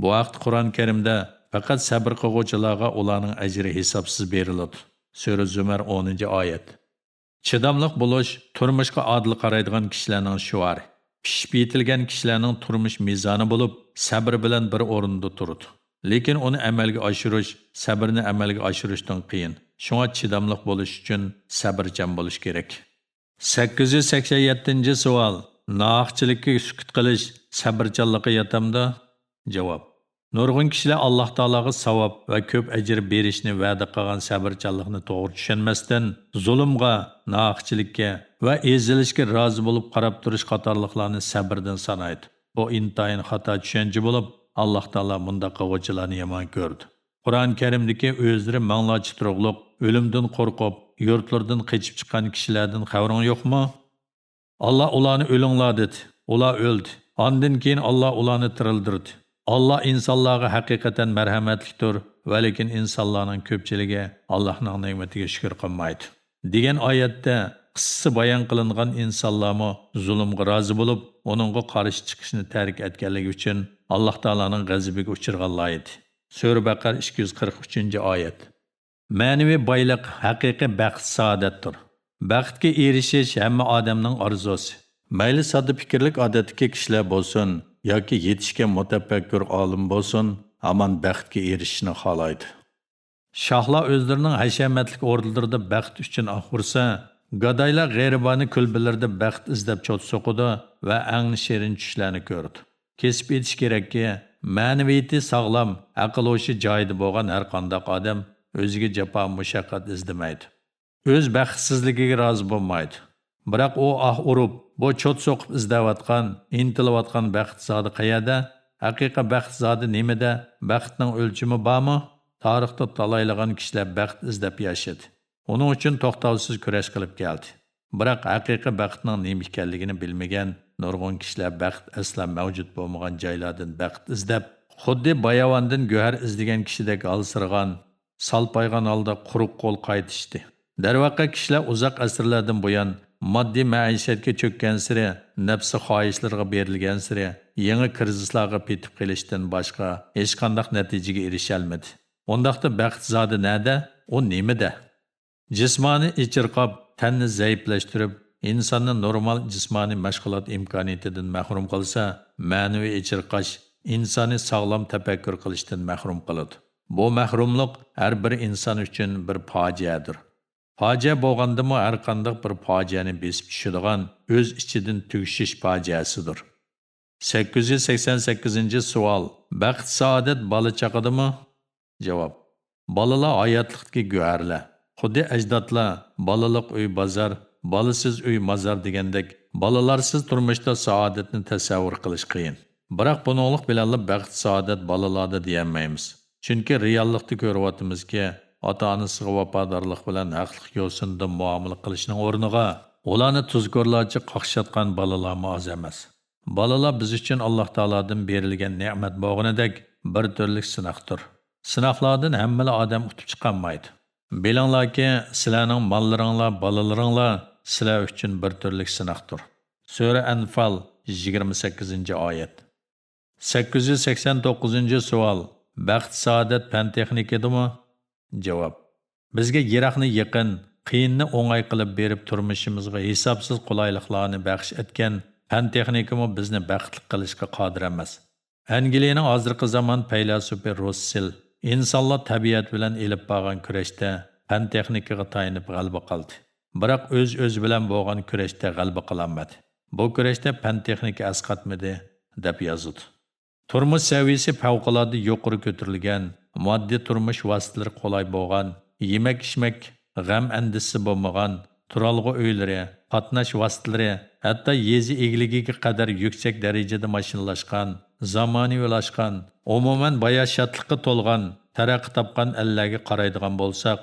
بۇ ھەقتە قۇرئان كەرىمدە، «پەقەت سەبرى قىلغۇچىلارغا ئۇلارنىڭ ئەجرى ھېسابسىز بېرىلىدۇ» سۈرە زۇمەر ئونىنچى ئايەت. چىداملىق بولۇش تۇرمۇشقا ئادىل قارايدىغان كىشىلەرنىڭ شوئارى. پىشىپ يېتىلگەن كىشىلەرنىڭ تۇرمۇش مىزانى بولۇپ، سەبرى بىلەن بىر ئورۇندا تۇرىدۇ. لېكىن ئۇنى ئەمەلگە ئاشۇرۇش سەبرىنى ئەمەلگە ئاشۇرۇشتىن قىيىن. شۇڭا چىداملىق بولۇش ئۈچۈن سەبرچان بولۇش كېرەك. سەككىز يۈز سەكسەن يەتتىنچى سوئال، ناھەقچىلىككە سۈكۈت قىلىش سەبرچانلىققا ياتامدۇ؟ جاۋاب. نۇرغۇن كىشىلەر ئاللاھ تائالاغا ساۋاب ۋە كۆپ ئەجىر بېرىشنى ۋەدە قىلغان سەبرچانلىقنى توغرا چۈشەنمەستىن، زۇلۇمغا، ناھەقچىلىككە ۋە ئېزىلىشكە رازى بولۇپ قاراپ تۇرۇش قاتارلىقلارنى سەبردىن سانايدۇ. بۇ ئىنتايىن خاتا چۈشەنچە بولۇپ، ئاللاھ تائالا مۇنداق قىلغۇچىلارنى يامان كۆرىدۇ. قۇرئان كەرىمدىكى ئۆزلىرى ماڭلاچە تۇرۇقلۇق، ئۆلۈمدىن قورقۇپ، يۇرتلىرىدىن قېچىپ چىققان كىشىلەردىن خەۋىرىڭ يوقمۇ؟ ئاللاھ ئۇلارنى ئۆلۈڭلار دېدى. ئۇلار ئۆلدى. ئاندىن كېيىن ئاللاھ ئۇلارنى تىرىلدۈردى. ئاللا ئىنسانلارغا ھەقىقەتەن مەرھەمەتلىكتۇر، ۋەلىكىن ئىنسانلارنىڭ كۆپچىلىكى ئاللانىڭ نېمىتىگە شۈكۈر قىلمايدۇ. دېگەن ئايەتتە قىسسىسى بايان قىلىنغان ئىنسانلارمۇ زۇلۇمغا رازى بولۇپ، ئۇنىڭغا قارشى چىقىشنى تەرك ئەتكەنلىكى ئۈچۈن ئاللا تائالانىڭ غەزىپىگە ئۇچرىغانلار ئىدى. سۈرە بەقەرە ئىككى يۈز قىرىق ئۈچىنچى ئايەت. مەنىۋى بايلىق ھەقىقىي بەخت-سائادەتتۇر. بەختكە ئېرىشىش ھەممە ئادەمنىڭ ئارزۇسى. مەيلى ساددا پىكىرلىك ئادەتتىكى كىشىلەر بولسۇن ياكى يېتىشكەن مۇتەپەككۇر ئالىم بولسۇن، ھامان بەختكە ئېرىشىشنى خالايدۇ. شاھلار ئۆزلىرىنىڭ ھەشەمەتلىك ئوردىلىرىدا بەخت ئۈچۈن ئاھ ئۇرسا، گادايلار غېرىبانە كۈلبىلىرىدە بەخت ئىزدەپ چوت سوقىدۇ ۋە ئەڭ شېرىن چۈشلەرنى كۆرىدۇ. كېسىپ ئېيتىش كېرەككى، مەنىۋىيىتى ساغلام، ئەقىل-ھوشى جايىدا بولغان ھەرقانداق ئادەم ئۆزىگە جاپا-مۇشەققەت ئىزدىمەيدۇ. ئۆز بەختسىزلىكىگە رازى بولمايدۇ. بىراق ئۇ ئاھ ئۇرۇپ، بۇ چوت سوقۇپ ئىزدەۋاتقان، ئىنتىلىۋاتقان بەخت زادى قەيەردە؟ ھەقىقىي بەخت زادى نېمىدە؟ بەختنىڭ ئۆلچىمى بارمۇ؟ تارىختا تالايلىغان كىشىلەر بەخت ئىزدەپ ياشىدى. ئۇنىڭ ئۈچۈن توختاۋسىز كۈرەش قىلىپ كەلدى. بىراق ھەقىقىي بەختنىڭ نېمە ئىكەنلىكىنى بىلمىگەن نۇرغۇن كىشىلەر بەخت ئەسلا مەۋجۇت بولمىغان جايلاردىن بەخت ئىزدەپ، خۇددى باياۋاندىن گۆھەر ئىزدىگەن كىشىدەك ھالسىرىغان، سالپايغان ھالدا قۇرۇق قول قايتىشتى. دەرۋەقە، كىشىلەر ئۇزاق ئەسىرلەردىن بۇيان ماددىي مەئىشەتكە چۆككەنسېرى، نەپسى خاھىشلىرىغا بېرىلگەنسېرى، يېڭى كىرىزىسلارغا پېتىپ قېلىشتىن باشقا ھېچقانداق نەتىجىگە ئېرىشەلمىدى. ئۇنداقتا بەخت زادى نەدە؟ ئۇ نېمىدە؟ جىسمانىي ئېچىرقاپ، تەننى زەئىپلەشتۈرۈپ، ئىنساننى نورمال جىسمانىي مەشغۇلات ئىمكانىيىتىدىن مەھرۇم قىلسا، مەنىۋى ئېچىرقاش ئىنساننى ساغلام تەپەككۇر قىلىشتىن مەھرۇم قىلىدۇ. بۇ مەھرۇملۇق ھەر بىر ئىنسان ئۈچۈن بىر پاجىئەدۇر. پاجىئە بولغاندىمۇ ھەرقانداق بىر پاجىئەنى بېسىپ چۈشىدىغان ئۆز ئىچىدىن تۈگىشىش پاجىئەسىدۇر. سەككىز يۈز سەكسەن سەككىزىنچى سوئال، بەخت-سائادەت بالا-چاقىدىمۇ؟ جاۋاب، بالىلار ھاياتلىقتىكى گۆھەرلەر. خۇددى ئەجدادلار بالىلىق ئۆي بازار، بالىسىز ئۆي مازار دېگەندەك، بالىلارسىز تۇرمۇشتا سائادەتنى تەسەۋۋۇر قىلىش قىيىن. بىراق بۇنىڭلىق بىلەنلا بەخت-سائادەت بالىلاردا دېيەلمەيمىز. چۈنكى رېئاللىقتا كۆرۈۋاتىمىزكى، ئاتا-ئانىسىغا ۋاپادارلىق بىلەن ھەقلىق يوسۇندا مۇئامىلە قىلىشنىڭ ئورنىغا، ئۇلارنى تۇزكورلارچە قاقشاتقان بالىلارمۇ ئاز ئەمەس. بالىلار بىز ئۈچۈن ئاللا تائالادىن بېرىلگەن نېمەت بولغىنىدەك بىر تۈرلۈك سىناقتۇر. سىناقلاردىن ھەممىلا ئادەم ئۇتۇپ چىقالمايدۇ. بىلىڭلاركى، سىلەرنىڭ ماللىرىڭلار، بالىلىرىڭلار سىلەر ئۈچۈن بىر تۈرلۈك سىناقتۇر. سۈرە ئەنفال، يىگىرمە سەككىزىنچى ئايەت. سەككىز يۈز سەكسەن توققۇزىنچى سوئال، بەخت-سائادەت پەن-تېخنىكىدىمۇ؟ جاۋاب، بىزگە يىراقنى يېقىن، قىيىننى ئوڭاي قىلىپ بېرىپ، تۇرمۇشىمىزغا ھېسابسىز قولايلىقلارنى بەخش ئەتكەن پەن-تېخنىكىمۇ بىزنى بەختلىك قىلىشقا قادىر ئەمەس. ئەنگلىيەنىڭ ھازىرقى زامان پەيلاسوپى رۇسسېل، ئىنسانلار تەبىئەت بىلەن ئېلىپ بارغان كۈرەشتە پەن-تېخنىكىغا تايىنىپ غەلىبە قىلدى. بىراق ئۆز-ئۆزى بىلەن بولغان كۈرەشتە غەلىبە قىلالمىدى. بۇ كۈرەشتە پەن-تېخنىكا ئەسقاتمىدى، دەپ يازىدۇ. تۇرمۇش سەۋىيەسى پەۋقۇلئاددە يۇقىرى كۆتۈرۈلگەن، ماددىي تۇرمۇش ۋاسىتىلىرى قولاي بولغان، يېمەك-ئىچمەك، غەم-ئەندىشىسى بولمىغان، تۇرالغۇ ئۆيلىرى، قاتناش ۋاسىتىلىرى، ھەتتا يېزا ئىگىلىكىگە قەدەر يۈكسەك دەرىجىدە ماشىنىلاشقان، زامانىۋىلاشقان، ئومۇمەن باياشاتلىققا تولغان، تەرەققىي تاپقان ئەللەرگە قارايدىغان بولساق،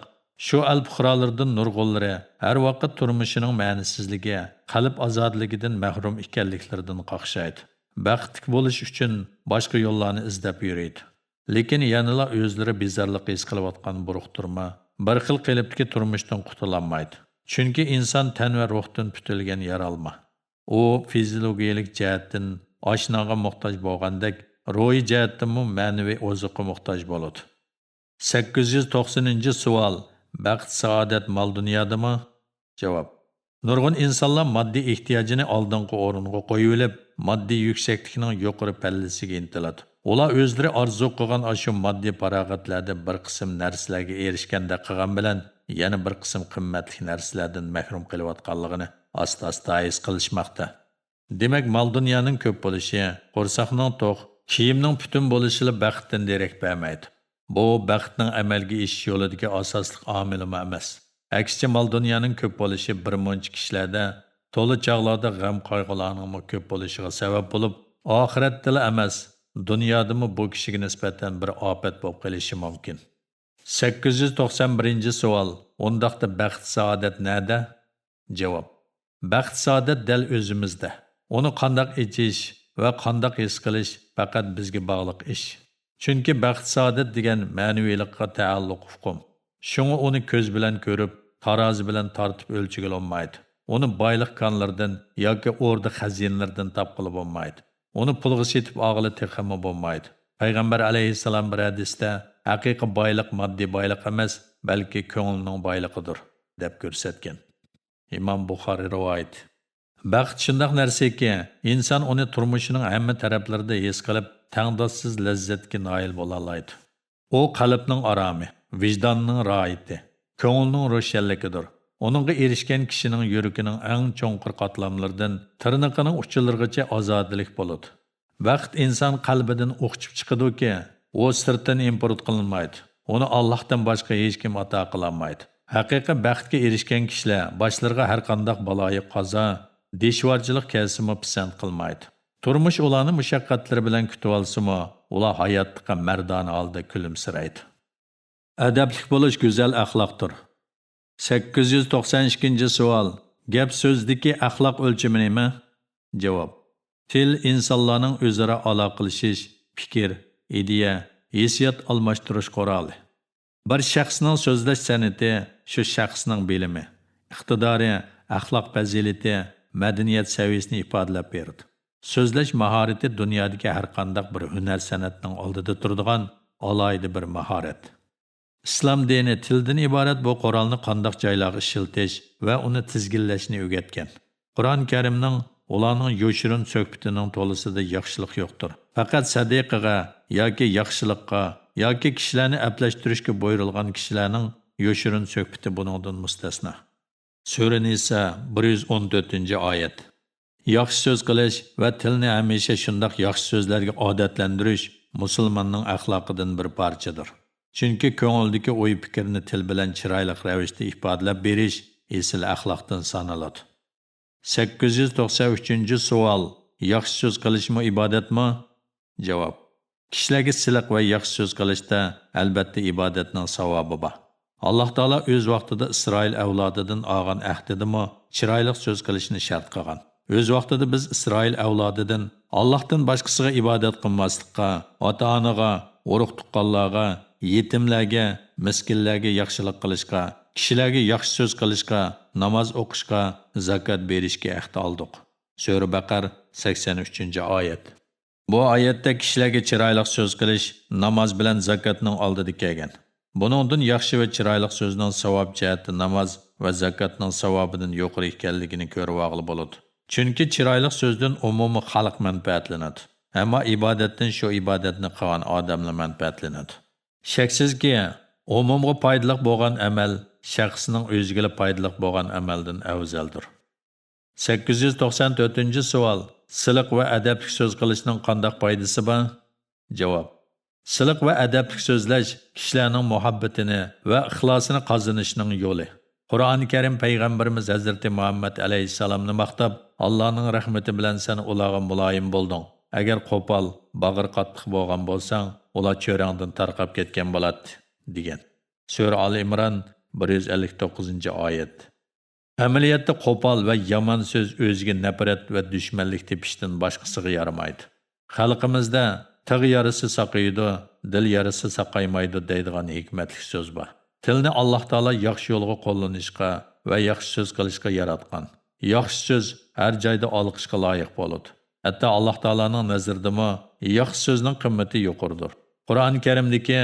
شۇ ئەل پۇقرالىرىدىن نۇرغۇنلىرى ھەر ۋاقىت تۇرمۇشىنىڭ مەنىسىزلىكى، قەلب ئازادىلىكىدىن مەھرۇم ئىكەنلىكلىرىدىن قاقشايدۇ. بەختلىك بولۇش ئۈچۈن باشقا يوللارنى ئىزدەپ يۈرىدۇ. لېكىن يەنىلا ئۆزلىرى بىزارلىق ھېس قىلىۋاتقان بۇرۇقتۇرما، بىر خىل قېلىپتىكى تۇرمۇشتىن قۇتۇلالمايدۇ. چۈنكى ئىنسان تەن ۋە روھتىن پۈتۈلگەن يارالما. ئۇ فىزىيولوگىيەلىك جەھەتتىن ئاش-نانغا موھتاج بولغاندەك، روھىي جەھەتتىنمۇ مەنىۋى ئوزۇققا موھتاج بولىدۇ. سەككىز يۈز توقسىنىنچى سوئال، بەخت-سائادەت مال-دۇنيادىمۇ؟ جاۋاب، نۇرغۇن ئىنسانلار ماددىي ئېھتىياجىنى ئالدىنقى ئورۇنغا قويۇۋېلىپ، ماددىي يۈكسەكلىكنىڭ يۇقىرى پەللىسىگە ئىنتىلىدۇ. ئۇلار ئۆزلىرى ئارزۇ قىلغان ئاشۇ ماددىي پاراغەتلەردە بىر قىسىم نەرسىلەرگە ئېرىشكەندەك قىلغان بىلەن، يەنە بىر قىسىم قىممەتلىك نەرسىلەردىن مەھرۇم قېلىۋاتقانلىقىنى ئاستا-ئاستا ھېس قىلىشماقتا. دېمەك، مال-دۇنيانىڭ كۆپ بولۇشى، قورساقنىڭ توق، كىيىمنىڭ پۈتۈن بولۇشىلا بەختتىن دېرەك بەرمەيدۇ. بۇ بەختنىڭ ئەمەلگە ئېشىش يولىدىكى ئاساسلىق ئامىلمۇ ئەمەس. ئەكسىچە، مال-دۇنيانىڭ كۆپ بولۇشى بىرمۇنچە كىشىلەردە تولا چاغلاردا غەم-قايغۇلارنىڭمۇ كۆپ بولۇشىغا سەۋەب بولۇپ، ئاخىرەتتىلا ئەمەس، دۇنيادىمۇ بۇ كىشىگە نىسبەتەن بىر ئاپەت بولۇپ قېلىشى مۇمكىن. سەككىز يۈز توقسان بىرىنچى سوئال، ئۇنداقتا بەخت-سائادەت نەدە؟ جاۋاب، بەخت-سائادەت دەل ئۆزىمىزدە. ئۇنى قانداق ئېچىش ۋە قانداق ھېس قىلىش پەقەت بىزگە باغلىق ئىش. چۈنكى بەخت-سائادەت دېگەن مەنىۋىلىققا تەئەللۇق ئۇقۇم. شۇڭا ئۇنى كۆز بىلەن كۆرۈپ، تارازا بىلەن تارتىپ ئۆلچىگىلى بولمايدۇ. ئۇنى بايلىق كانلىرىدىن ياكى ئوردا خەزىنىلىرىدىن تاپقىلى بولمايدۇ. ئۇنى پۇلغا سېتىپ ئالغىلى تېخىمۇ بولمايدۇ. پەيغەمبەر ئەلەيھىسسالام بىر ھەدىستە، «ھەقىقىي بايلىق ماددىي بايلىق ئەمەس، بەلكى كۆڭۈلنىڭ بايلىقىدۇر» دەپ كۆرسەتكەن. ئىمام بۇخارىي رىۋايىتى. بەخت شۇنداق نەرسىكى، ئىنسان ئۇنى تۇرمۇشىنىڭ ھەممە تەرەپلىرىدە ھېس قىلىپ، تەڭداشسىز لەززەتكە نائىل بولالايدۇ. ئۇ قەلبنىڭ ئارامى، ۋىجداننىڭ راھىتى، كۆڭۈلنىڭ روشەنلىكىدۇر. ئۇنىڭغا ئېرىشكەن كىشىنىڭ يۈرىكىنىڭ ئەڭ چوڭقۇر قاتلاملىرىدىن تىرنىقىنىڭ ئۇچىلىرىغىچە ئازادىلىك بولىدۇ. بەخت ئىنسان قەلبىدىن ئۇقۇپ چىقىدۇكى، ئۇ سىرتتىن ئىمپورت قىلىنمايدۇ. ئۇنى ئاللاھتىن باشقا ھېچكىم ئاتا قىلالمايدۇ. ھەقىقىي بەختكە ئېرىشكەن كىشىلەر باشلىرىغا ھەرقانداق بالايىقازا، دىشۋارچىلىق كەلسىمۇ پىسەنت قىلمايدۇ. تۇرمۇش ئۇلارنى مۇشەققەتلىرى بىلەن كۈتۈۋالسىمۇ، ئۇلار ھاياتلىققا مەردانە ھالدا كۈلۈمسىرەيدۇ. ئەدەپلىك بولۇش گۈزەل ئەخلاقتۇر. سەككىز يۈز توقسان ئىككىنچى سوئال. گەپ سۆزدىكى ئەخلاق ئۆلچىمى نېمە؟ جاۋاب. تىل ئىنسانلارنىڭ ئۆزئارا ئالاقىلىشىش، پىكىر، ئىدىيە، ھېسسىيات ئالماشتۇرۇش قورالى. بىر شەخسنىڭ سۆزلەش سەنئىتى شۇ شەخسنىڭ بىلىمى، ئىقتىدارى، ئەخلاق پەزىلىتى، مەدەنىيەت سەۋىيەسىنى ئىپادىلەپ بېرىدۇ. سۆزلەش ماھارىتى دۇنيادىكى ھەرقانداق بىر ھۈنەر سەنئەتنىڭ ئالدىدا تۇرىدىغان ئالاھىدە بىر ماھارەت. ئىسلام دىنى تىلدىن ئىبارەت بۇ قورالنى قانداق جايلارغا ئىشلىتىش ۋە ئۇنى تىزگىنلەشنى ئۆگەتكەن. قۇرئان كەرىمنىڭ ئۇلارنىڭ يوشۇرۇن سۆھبىتىنىڭ تولىسىدا ياخشىلىق يوقتۇر. پەقەت سەدىقىگە ياكى ياخشىلىققا ياكى كىشىلەرنى ئەپلەشتۈرۈشكە بۇيرۇلغان كىشىلەرنىڭ يوشۇرۇن سۆھبىتى بۇنىڭدىن مۇستەسنا. سۈرە نىسا، بىر يۈز ئون تۆتىنچى ئايەت. ياخشى سۆز قىلىش ۋە تىلنى ھەمىشە شۇنداق ياخشى سۆزلەرگە ئادەتلەندۈرۈش مۇسۇلماننىڭ ئەخلاقىدىن بىر پارچىدۇر. چۈنكى كۆڭۈلدىكى ئوي-پىكىرنى تىل بىلەن چىرايلىق رەۋىشتە ئىپادىلەپ بېرىش ئېسىل ئەخلاقتىن سانىلىدۇ. سەككىز يۈز توقسان ئۈچىنچى سوئال. ياخشى سۆز قىلىشمۇ ئىبادەتمۇ؟ جاۋاب. كىشىلەرگە سىلىق ۋە ياخشى سۆز قىلىشتا، ئەلبەتتە، ئىبادەتنىڭ ساۋابى بار. ئاللاھ تائالا ئۆز ۋاقتىدا ئىسرائىل ئەۋلادىدىن ئالغان ئەھدىدىمۇ چىرايلىق سۆز قىلىشنى شەرت قىلغان. ئۆز ۋاقتىدا بىز ئىسرائىل ئەۋلادىدىن، «ئاللاھتىن باشقىسىغا ئىبادەت قىلماسلىققا، ئاتا-ئانىغا، ئۇرۇق-تۇغقانلارغا، يېتىملەرگە، مىسكىنلەرگە ياخشىلىق قىلىشقا، كىشىلەرگە ياخشى سۆز قىلىشقا، ناماز ئوقۇشقا، زاكات بېرىشكە ئەھدى ئالدۇق.» سۈرە بەقەر، سەكسەن ئۈچىنچى ئايەت. بۇ ئايەتتە كىشىلەرگە چىرايلىق سۆز قىلىش ناماز بىلەن زاكاتنىڭ ئالدىدا كەلگەن. بۇنىڭدىن ياخشى ۋە چىرايلىق سۆزنىڭ ساۋاب جەھەتتە ناماز ۋە زاكاتنىڭ ساۋابىدىن يۇقىرى ئىكەنلىكىنى كۆرۈۋالغىلى بولىدۇ. چۈنكى چىرايلىق سۆزدىن ئومۇمىي خەلق مەنپەئەتلىنىدۇ. ئەمما ئىبادەتتىن شۇ ئىبادەتنى قىلغان ئادەملا مەنپەئەتلىنىدۇ. شەكسىزكى، ئومۇمغا پايدىلىق بولغان ئەمەل شەخسنىڭ ئۆزىگىلا پايدىلىق بولغان ئەمەلدىن ئەۋزەلدۇر. سەككىز يۈز توقسان تۆتىنچى سوئال. سىلىق ۋە ئەدەپلىك سۆز قىلىشنىڭ قانداق پايدىسى بار؟ جاۋاب. سىلىق ۋە ئەدەپلىك سۆزلەش كىشىلەرنىڭ مۇھەببىتىنى ۋە ئىخلاسىنى قازىنىشنىڭ يولى. قۇرئان كەرىم پەيغەمبىرىمىز ھەزرىتى مۇھەممەد ئەلەيھىسسالامنى ماختاپ، «ئاللانىڭ رەھمىتى بىلەن سەن ئۇلارغا مۇلايىم بولدۇڭ. ئەگەر قوپال، باغرى قاتتىق بولغان بولساڭ، ئۇلار چۆرەڭدىن تارقاپ كەتكەن بولاتتى» دېگەن. سۈرە ئال ئىمران، بىر يۈز ئەللىك توققۇزىنچى ئايەت. ئەمەلىيەتتە قوپال ۋە يامان سۆز ئۆزىگە نەپرەت ۋە دۈشمەنلىك تېپىشتىن باشقىسىغا يارىمايدۇ. خەلقىمىزدە «تىغ يارىسى ساقىيىدۇ، دىل يارىسى ساقايمايدۇ» دەيدىغان ھېكمەتلىك سۆز بار. تىلنى ئاللاھ تائالا ياخشى يولغا قوللىنىشقا ۋە ياخشى سۆز قىلىشقا ياراتقان. ياخشى سۆز ھەر جايدا ئالقىشقا لايىق بولىدۇ. ھەتتا ئاللاھ تائالانىڭ نەزىرىدىمۇ ياخشى سۆزنىڭ قىممىتى يۇقىرىدۇر. قۇرئان كەرىمدىكى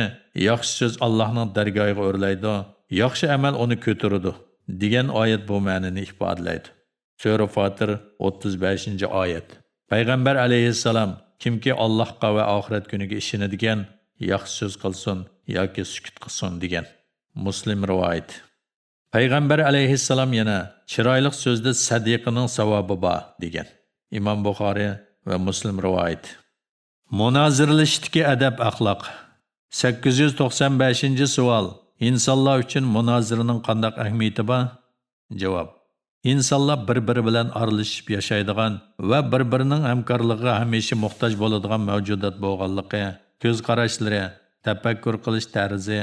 «ياخشى سۆز ئاللاھنىڭ دەرگاھىغا ئۆرلەيدۇ، ياخشى ئەمەل ئۇنى كۆتۈرىدۇ» دېگەن ئايەت بۇ مەنىنى ئىپادىلەيدۇ. سۈرە فاتىر، ئوتتۇز بەشىنچى ئايەت. پەيغەمبەر ئەلەيھىسسالام، «كىمكى ئاللاھقا ۋە ئاخىرەت كۈنىگە ئىشىنىدىكەن، ياخشى سۆز قىلسۇن ياكى سۈكۈت قىلسۇن» دېگەن. مۇسلىم رىۋايىتى. پەيغەمبەر ئەلەيھىسسالام يەنە، «چىرايلىق سۆزدە سەدىقىنىڭ ساۋابى بار» دېگەن. ئىمام بۇخارىي ۋە مۇسلىم رىۋايىتى. مۇنازىرىلىشىشتىكى ئەدەپ-ئەخلاق. سەككىز يۈز توقسان بەشىنچى سوئال. ئىنسانلار ئۈچۈن مۇنازىرىنىڭ قانداق ئەھمىيىتى بار؟ جاۋاب. ئىنسانلار بىر-بىرى بىلەن ئارىلىشىپ ياشايدىغان ۋە بىر-بىرىنىڭ ھەمكارلىقىغا ھەمىشە موھتاج بولىدىغان مەۋجۇدات بولغانلىقى، كۆز قاراشلىرى، تەپەككۇر قىلىش تەرزى،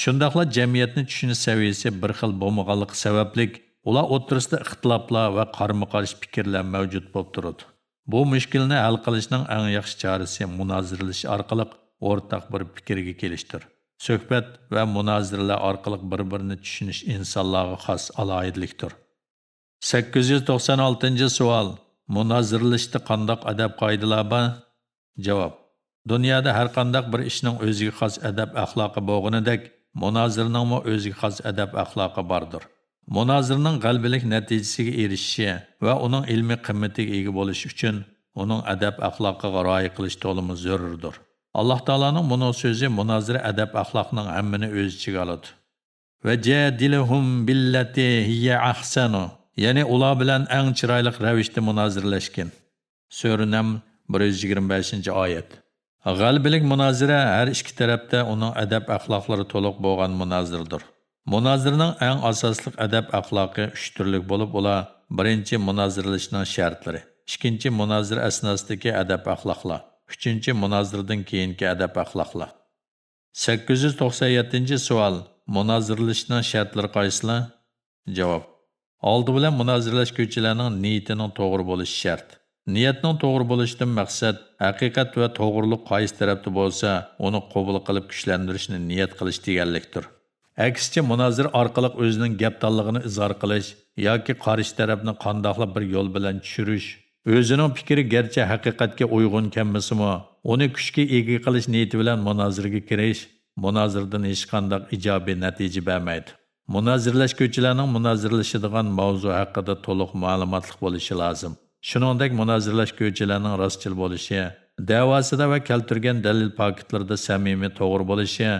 شۇنداقلا جەمئىيەتنى چۈشىنىش سەۋىيەسى بىر خىل بولمىغانلىقى سەۋەبلىك، ئۇلار ئوتتۇرىسىدا ئىختىلاپلار ۋە قارىمۇقارشى پىكىرلەر مەۋجۇت بولۇپ تۇرىدۇ. بۇ مۈشكۈلنى ھەل قىلىشنىڭ ئەڭ ياخشى چارىسى مۇنازىرىلىشىش ئارقىلىق ئورتاق بىر پىكىرگە كېلىشتۇر. سۆھبەت ۋە مۇنازىرىلەر ئارقىلىق بىر-بىرىنى چۈشىنىش ئىنسانلارغا خاس ئالاھىدىلىكتۇر. سەككىز يۈز توقسان ئالتىنچى سوئال. مۇنازىرىلىشىشتە قانداق ئەدەپ-قائىدىلەر بار؟ جاۋاب. دۇنيادا ھەر قانداق بىر ئىشنىڭ ئۆزىگە خاس ئەدەپ-ئەخلاقى بولغىنىدەك، مۇنازىرىنىڭمۇ ئۆزىگە خاس ئەدەپ-ئەخلاقى باردۇر. مۇنازىرىنىڭ غەلىبىلىك نەتىجىسىگە ئېرىشىشى ۋە ئۇنىڭ ئىلمىي قىممىتىگە ئىگە بولۇش ئۈچۈن ئۇنىڭ ئەدەپ-ئەخلاقىغا رىئايە قىلىش تولىمۇ زۆرۈردۇر. ئاللاھ تائالانىڭ مۇنۇ سۆزى مۇنازىرە ئەدەپ-ئەخلاقنىڭ ھەممىنى ئۆز ئىچىگە ئالىدۇ. «ۋەجادىلھۇم بىللەتى ھىيە ئەھسەنۇ»، يەنى ئۇلار بىلەن ئەڭ چىرايلىق رەۋىشتە مۇنازىرىلەشكىن. سۈرە نەمل، بىر يۈز يىگىرمە بەشىنچى ئايەت. غەلىبىلىك مۇنازىرە ھەر ئىككى تەرەپتە ئۇنىڭ ئەدەپ-ئەخلاقلىرى تولۇق بولغان مۇنازىرىدۇر. مۇنازىرىنىڭ ئەڭ ئاساسلىق ئەدەپ-ئەخلاقى ئۈچ تۈرلۈك بولۇپ، ئۇلار: بىرىنچى، مۇنازىرىلىشنىڭ شەرتلىرى، ئىككىنچى، مۇنازىرە ئەسناسىدىكى ئەدەپ-ئەخلاقلار، ئۈچىنچى، مۇنازىرىدىن كېيىنكى ئەدەپ-ئەخلاقلار. سەككىز يۈز توقسان يەتتىنچى سوئال. مۇنازىرىلىشىشنىڭ شەرتلىرى قايسىلار؟ جاۋاب. ئالدى بىلەن مۇنازىرىلەشكۈچىلەرنىڭ نىيىتىنىڭ توغرا بولۇشى شەرت. نىيەتنىڭ توغرا بولۇشىدىن مەقسەت، ھەقىقەت ۋە توغرىلىق قايسى تەرەپتە بولسا، ئۇنى قوبۇل قىلىپ كۈچلەندۈرۈشنى نىيەت قىلىش دېگەنلىكتۇر. ئەكسىچە، مۇنازىرە ئارقىلىق ئۆزىنىڭ گەپدانلىقىنى ئىزھار قىلىش ياكى قارشى تەرەپنى قانداقلا بىر يول بىلەن چۈشۈرۈش، ئۆزىنىڭ پىكرى گەرچە ھەقىقەتكە ئۇيغۇن كەلمىسىمۇ، ئۇنى كۈچكە ئىگە قىلىش نىيىتى بىلەن مۇنازىرىگە كىرىش، مۇنازىرىدىن ھېچقانداق ئىجابىي نەتىجە بەرمەيدۇ. مۇنازىرىلەشكۈچىلەرنىڭ مۇنازىرىلىشىدىغان ماۋزۇ ھەققىدە تولۇق مەلۇماتلىق بولۇشى لازىم. شۇنىڭدەك مۇنازىرىلەشكۈچىلەرنىڭ راستچىل بولۇشى، دەۋاسىدا ۋە كەلتۈرگەن دەلىل پاكىتلىرىدا سەمىمىي، توغرا بولۇشى،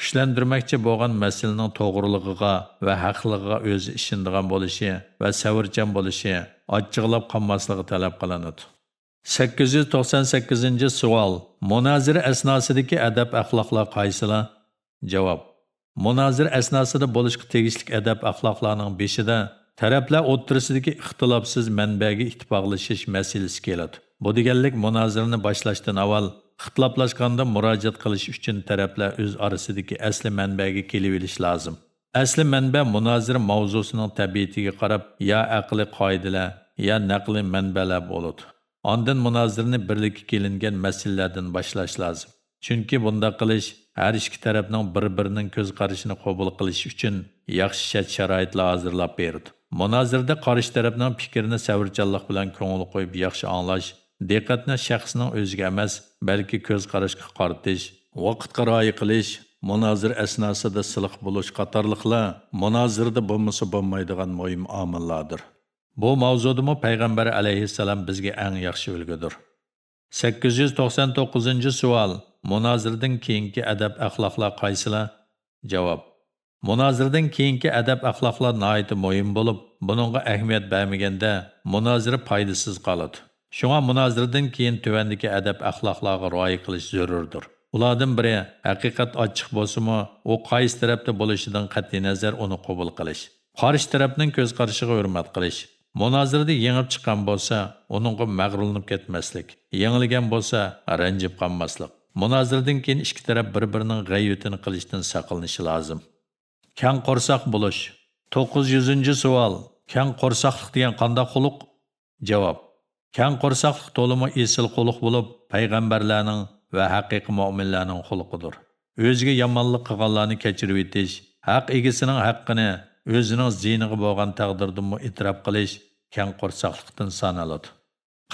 كۈچلەندۈرمەكچى بولغان مەسىلىنىڭ توغرىلىقىغا ۋە ھەقلىقىغا ئۆزى ئىشىنىدىغان بولۇشى ۋە سەۋرچان بولۇشى، ئاچچىقلاپ قالماسلىقى تەلەپ قىلىنىدۇ. سەككىز يۈز توقسان سەككىزىنچى سوئال. مۇنازىرە ئەسناسىدىكى ئەدەپ-ئەخلاقلار قايسىلار؟ جاۋاب. مۇنازىرە ئەسناسىدا بولۇشقا تېگىشلىك ئەدەپ-ئەخلاقلارنىڭ بېشىدا تەرەپلەر ئوتتۇرىسىدىكى ئىختىلاپسىز مەنبەگە ئىتتىپاقلىشىش مەسىلىسى كېلىدۇ. بۇ دېگەنلىك، مۇنازىرىنى باشلاشتىن ئاۋۋال ئىختىلاپلاشقاندا مۇراجىئەت قىلىش ئۈچۈن تەرەپلەر ئۆز ئارىسىدىكى ئەسلى مەنبەگە كېلىۋېلىش لازىم. ئەسلى مەنبە مۇنازىرە ماۋزۇسىنىڭ تەبىئىتىگە قاراپ يا ئەقلىي قائىدىلەر، يا نەقلىي مەنبەلەر بولىدۇ. ئاندىن مۇنازىرىنى بىرلىككە كېلىنگەن مەسىلىلەردىن باشلاش لازىم. چۈنكى بۇنداق قىلىش ھەر ئىككى تەرەپنىڭ بىر-بىرىنىڭ كۆز قارىشىنى قوبۇل قىلىشى ئۈچۈن ياخشى شەرت-شارائىتلار ھازىرلاپ بېرىدۇ. مۇنازىرىدە قارشى تەرەپنىڭ پىكرىنى سەۋرچانلىق بىلەن كۆڭۈل قويۇپ ياخشى ئاڭلاش، دىققەتنى شەخسنىڭ ئۆزىگە ئەمەس، بەلكى كۆز قاراشقا قارىتىش، ۋاقىتقا رىئايە قىلىش، مۇنازىرە ئەسناسىدا سىلىق بولۇش قاتارلىقلار مۇنازىرىدە بولمىسا بولمايدىغان مۇھىم ئامىللاردۇر. بۇ ماۋزۇدا پەيغەمبەر ئەلەيھىسسالام بىزگە ئەڭ ياخشى ئۈلگىدۇر. سەككىز يۈز توقسان توققۇزىنچى سوئال. مۇنازىرىدىن كېيىنكى ئەدەپ-ئەخلاقلار قايسىلار؟ جاۋاب. مۇنازىرىدىن كېيىنكى ئەدەپ-ئەخلاقلار ناھايىتى مۇھىم بولۇپ، بۇنىڭغا ئەھمىيەت بەرمىگەندە، مۇنازىرە پايدىسىز قالىدۇ. شۇڭا مۇنازىرىدىن كېيىن تۆۋەندىكى ئەدەپ-ئەخلاقلارغا رىئايە قىلىش زۆرۈردۇر. ئۇلاردىن بىرى، ھەقىقەت ئاچچىق بولسىمۇ، ئۇ قايسى تەرەپتە بولۇشىدىن قەتئىينەزەر، ئۇنى قوبۇل قىلىش. قارشى تەرەپنىڭ كۆز قارىشىغا ھۆرمەت قىلىش. مۇنازىرىدە يېڭىپ چىققان بولسا، ئۇنىڭغا مەغرۇرلىنىپ كەتمەسلىك. يېڭىلگەن بولسا، رەنجىپ قالماسلىق. مۇنازىرىدىن كېيىن ئىككى تەرەپ بىر-بىرىنىڭ غەيۋىتىنى قىلىشتىن ساقلىنىشى لازىم. كەڭ قورساق بولۇش. توققۇز يۈزىنچى سوئال. كەڭ قورساقلىق دېگەن قانداق خۇلق؟ جاۋاب. كەڭ قورساقلىق تولىمۇ ئېسىل خۇلق بولۇپ، پەيغەمبەرلەرنىڭ ۋە ھەقىقىي مۆمىنلەرنىڭ خۇلقىدۇر. ئۆزىگە يامانلىق قىلغانلارنى كەچۈرۈۋېتىش، ھەق ئىگىسىنىڭ ھەققىنى ئۆزىنىڭ زىيىنىغا بولغان تەقدىردىمۇ ئېتىراپ قىلىش كەڭ قورساقلىقتىن سانىلىدۇ.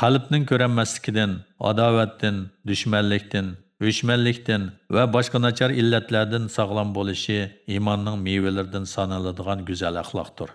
قەلبنىڭ كۆرەلمەسلىكىدىن، ئاداۋەتتىن، دۈشمەنلىكتىن، ئۆچمەنلىكتىن ۋە باشقا ناچار ئىللەتلەردىن ساغلام بولۇشى ئىماننىڭ مېۋىلىرىدىن سانىلىدىغان گۈزەل ئەخلاقتۇر.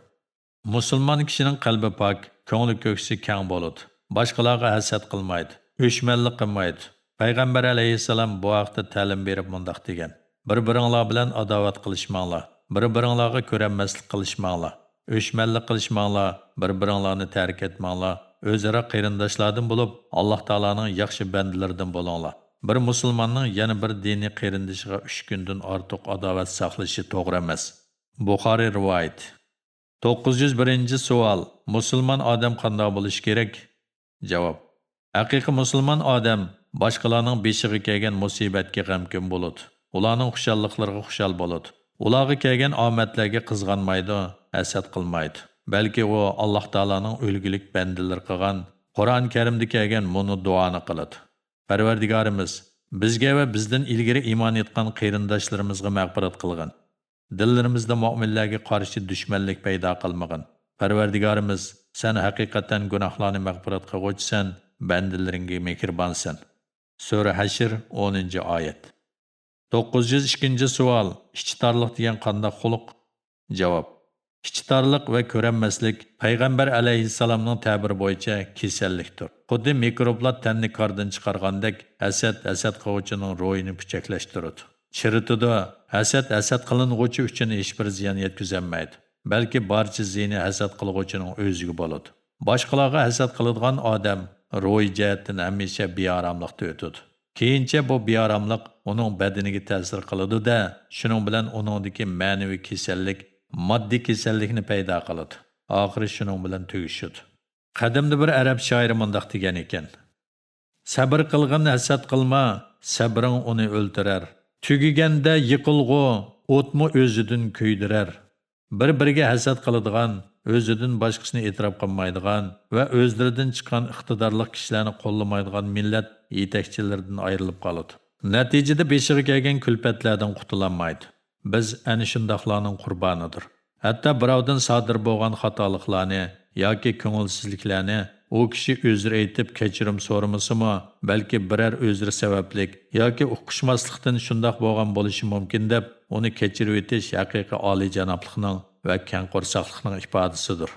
مۇسۇلمان كىشىنىڭ قەلبى پاك، كۆڭلى كۆكسى كەڭ بولىدۇ. باشقىلارغا ھەسەت قىلمايدۇ، ئۆچمەنلىك قىلمايدۇ. پەيغەمبەر ئەلەيھىسسالام بۇ ھەقتە تەلىم بېرىپ مۇنداق دېگەن: بىر-بىرىڭلار بىلەن ئاداۋەت قىلىشماڭلار، بىر-بىرىڭلارغا كۆرەلمەسلىك قىلىشماڭلار، ئۆچمەنلىك قىلىشماڭلار، بىر-بىرىڭلارنى تەرك ئەتمەڭلار، ئۆزئارا قېرىنداشلاردىن بولۇپ، ئاللاھ تائالانىڭ ياخشى بەندىلىرىدىن بولۇڭلار. بىر مۇسۇلماننىڭ يەنە بىر دىنىي قېرىندىشىغا ئۈچ كۈندىن ئارتۇق ئاداۋەت ساقلىشى توغرا ئەمەس. بۇخارىي رىۋايىتى. توققۇز يۈز بىرىنچى سوئال. مۇسۇلمان ئادەم قانداق بولۇشى كېرەك؟ جاۋاب. ھەقىقىي مۇسۇلمان ئادەم باشقىلارنىڭ بېشىغا كەلگەن مۇسىبەتكە غەمكىن بولىدۇ. ئۇلارنىڭ خۇشاللىقلىرىغا خۇشال بولىدۇ. ئۇلارغا كەلگەن ئامەتلەرگە قىزغانمايدۇ، ھەسەت قىلمايدۇ. بەلكى ئۇ ئاللاھ تائالانىڭ ئۈلگىلىك بەندىلىرى قىلغان قۇرئان كەرىمدە كەلگەن مۇنۇ دۇئانى قىلىدۇ: پەرۋەردىگارىمىز، بىزگە ۋە بىزدىن ئىلگىرى ئىمان ئېيتقان قېرىنداشلىرىمىزغا مەغپىرەت قىلغىن. دىللىرىمىزدا مۆمىنلەرگە قارشى دۈشمەنلىك پەيدا قىلمىغىن. پەرۋەردىگارىمىز، سەن ھەقىقەتەن گۇناھلارنى مەغپىرەت قىلغۇچىسەن، بەندىلىرىڭگە مېھرىبانسەن. سۈرە ھەشر، ئونىنچى ئايەت. توققۇز يۈز ئىككىنچى سوئال، ئىچى تارلىق دېگەن قانداق خۇلق؟ جاۋاب، ئىچى تارلىق ۋە كۆرەلمەسلىك پەيغەمبەر ئەلەيھىسسالامنىڭ تەبىرى بويىچە كېسەللىكتۇر. خۇددى مىكروبلار تەننى كاردىن چىقارغاندەك، ھەسەت ھەسەت قىلغۇچىنىڭ روھىنى پۈچەكلەشتۈرىدۇ، چىرىتىدۇ. ھەسەت ھەسەت قىلىنغۇچى ئۈچۈن ھېچبىر زىيان يەتكۈزەلمەيدۇ، بەلكى بارچە زىيىنى ھەسەت قىلغۇچىنىڭ ئۆزىگە بولىدۇ. باشقىلارغا ھەسەت قىلىدىغان ئادەم روھىي جەھەتتىن ھەمىشە بىئاراملىقتا ئۆتىدۇ. كېيىنچە بۇ بىئاراملىق ئۇنىڭ بەدىنىگە تەسىر قىلىدۇ-دە، شۇنىڭ بىلەن ئۇنىڭدىكى مەنىۋى كېسەللىك، ماددىي كېسەللىكنى پەيدا قىلىدۇ. ئاخىرى شۇنىڭ بىلەن تۈگىشىدۇ. قەدىمدە بىر ئەرەب شائىرى مۇنداق دېگەن ئىكەن: سەبرى قىلغىن ھەسەت قىلما، سەبرىڭ ئۇنى ئۆلتۈرەر. تۈگىگەندە يىقىلغۇ، ئوتمۇ ئۆزىدىن كۆيدۈرەر. بىر-بىرىگە ھەسەت قىلىدىغان، ئۆزىدىن باشقىسىنى ئېتىراپ قىلمايدىغان ۋە ئۆزلىرىدىن چىققان ئىقتىدارلىق كىشىلەرنى قوللىمايدىغان مىللەت يېتەكچىلىرىدىن ئايرىلىپ قالىدۇ. نەتىجىدە بېشىغا كەلگەن كۈلپەتلەردىن قۇتۇلالمايدۇ. بىز ئەنە شۇنداقلارنىڭ قۇربانىدۇر. ھەتتا بىراۋدىن سادىر بولغان خاتالىقلارنى ياكى كۆڭۈلسىزلىكلەرنى ئۇ كىشى ئۆزرە ئېيتىپ كەچۈرۈم سورىمىسىمۇ، بەلكى بىرەر ئۆزرە سەۋەبلىك ياكى ئۇقۇشماسلىقتىن شۇنداق بولغان بولۇشى مۇمكىن دەپ ئۇنى كەچۈرۈۋېتىش ھەقىقىي ئالىيجانابلىقنىڭ ۋە كەڭ قورساقلىقنىڭ ئىپادىسىدۇر.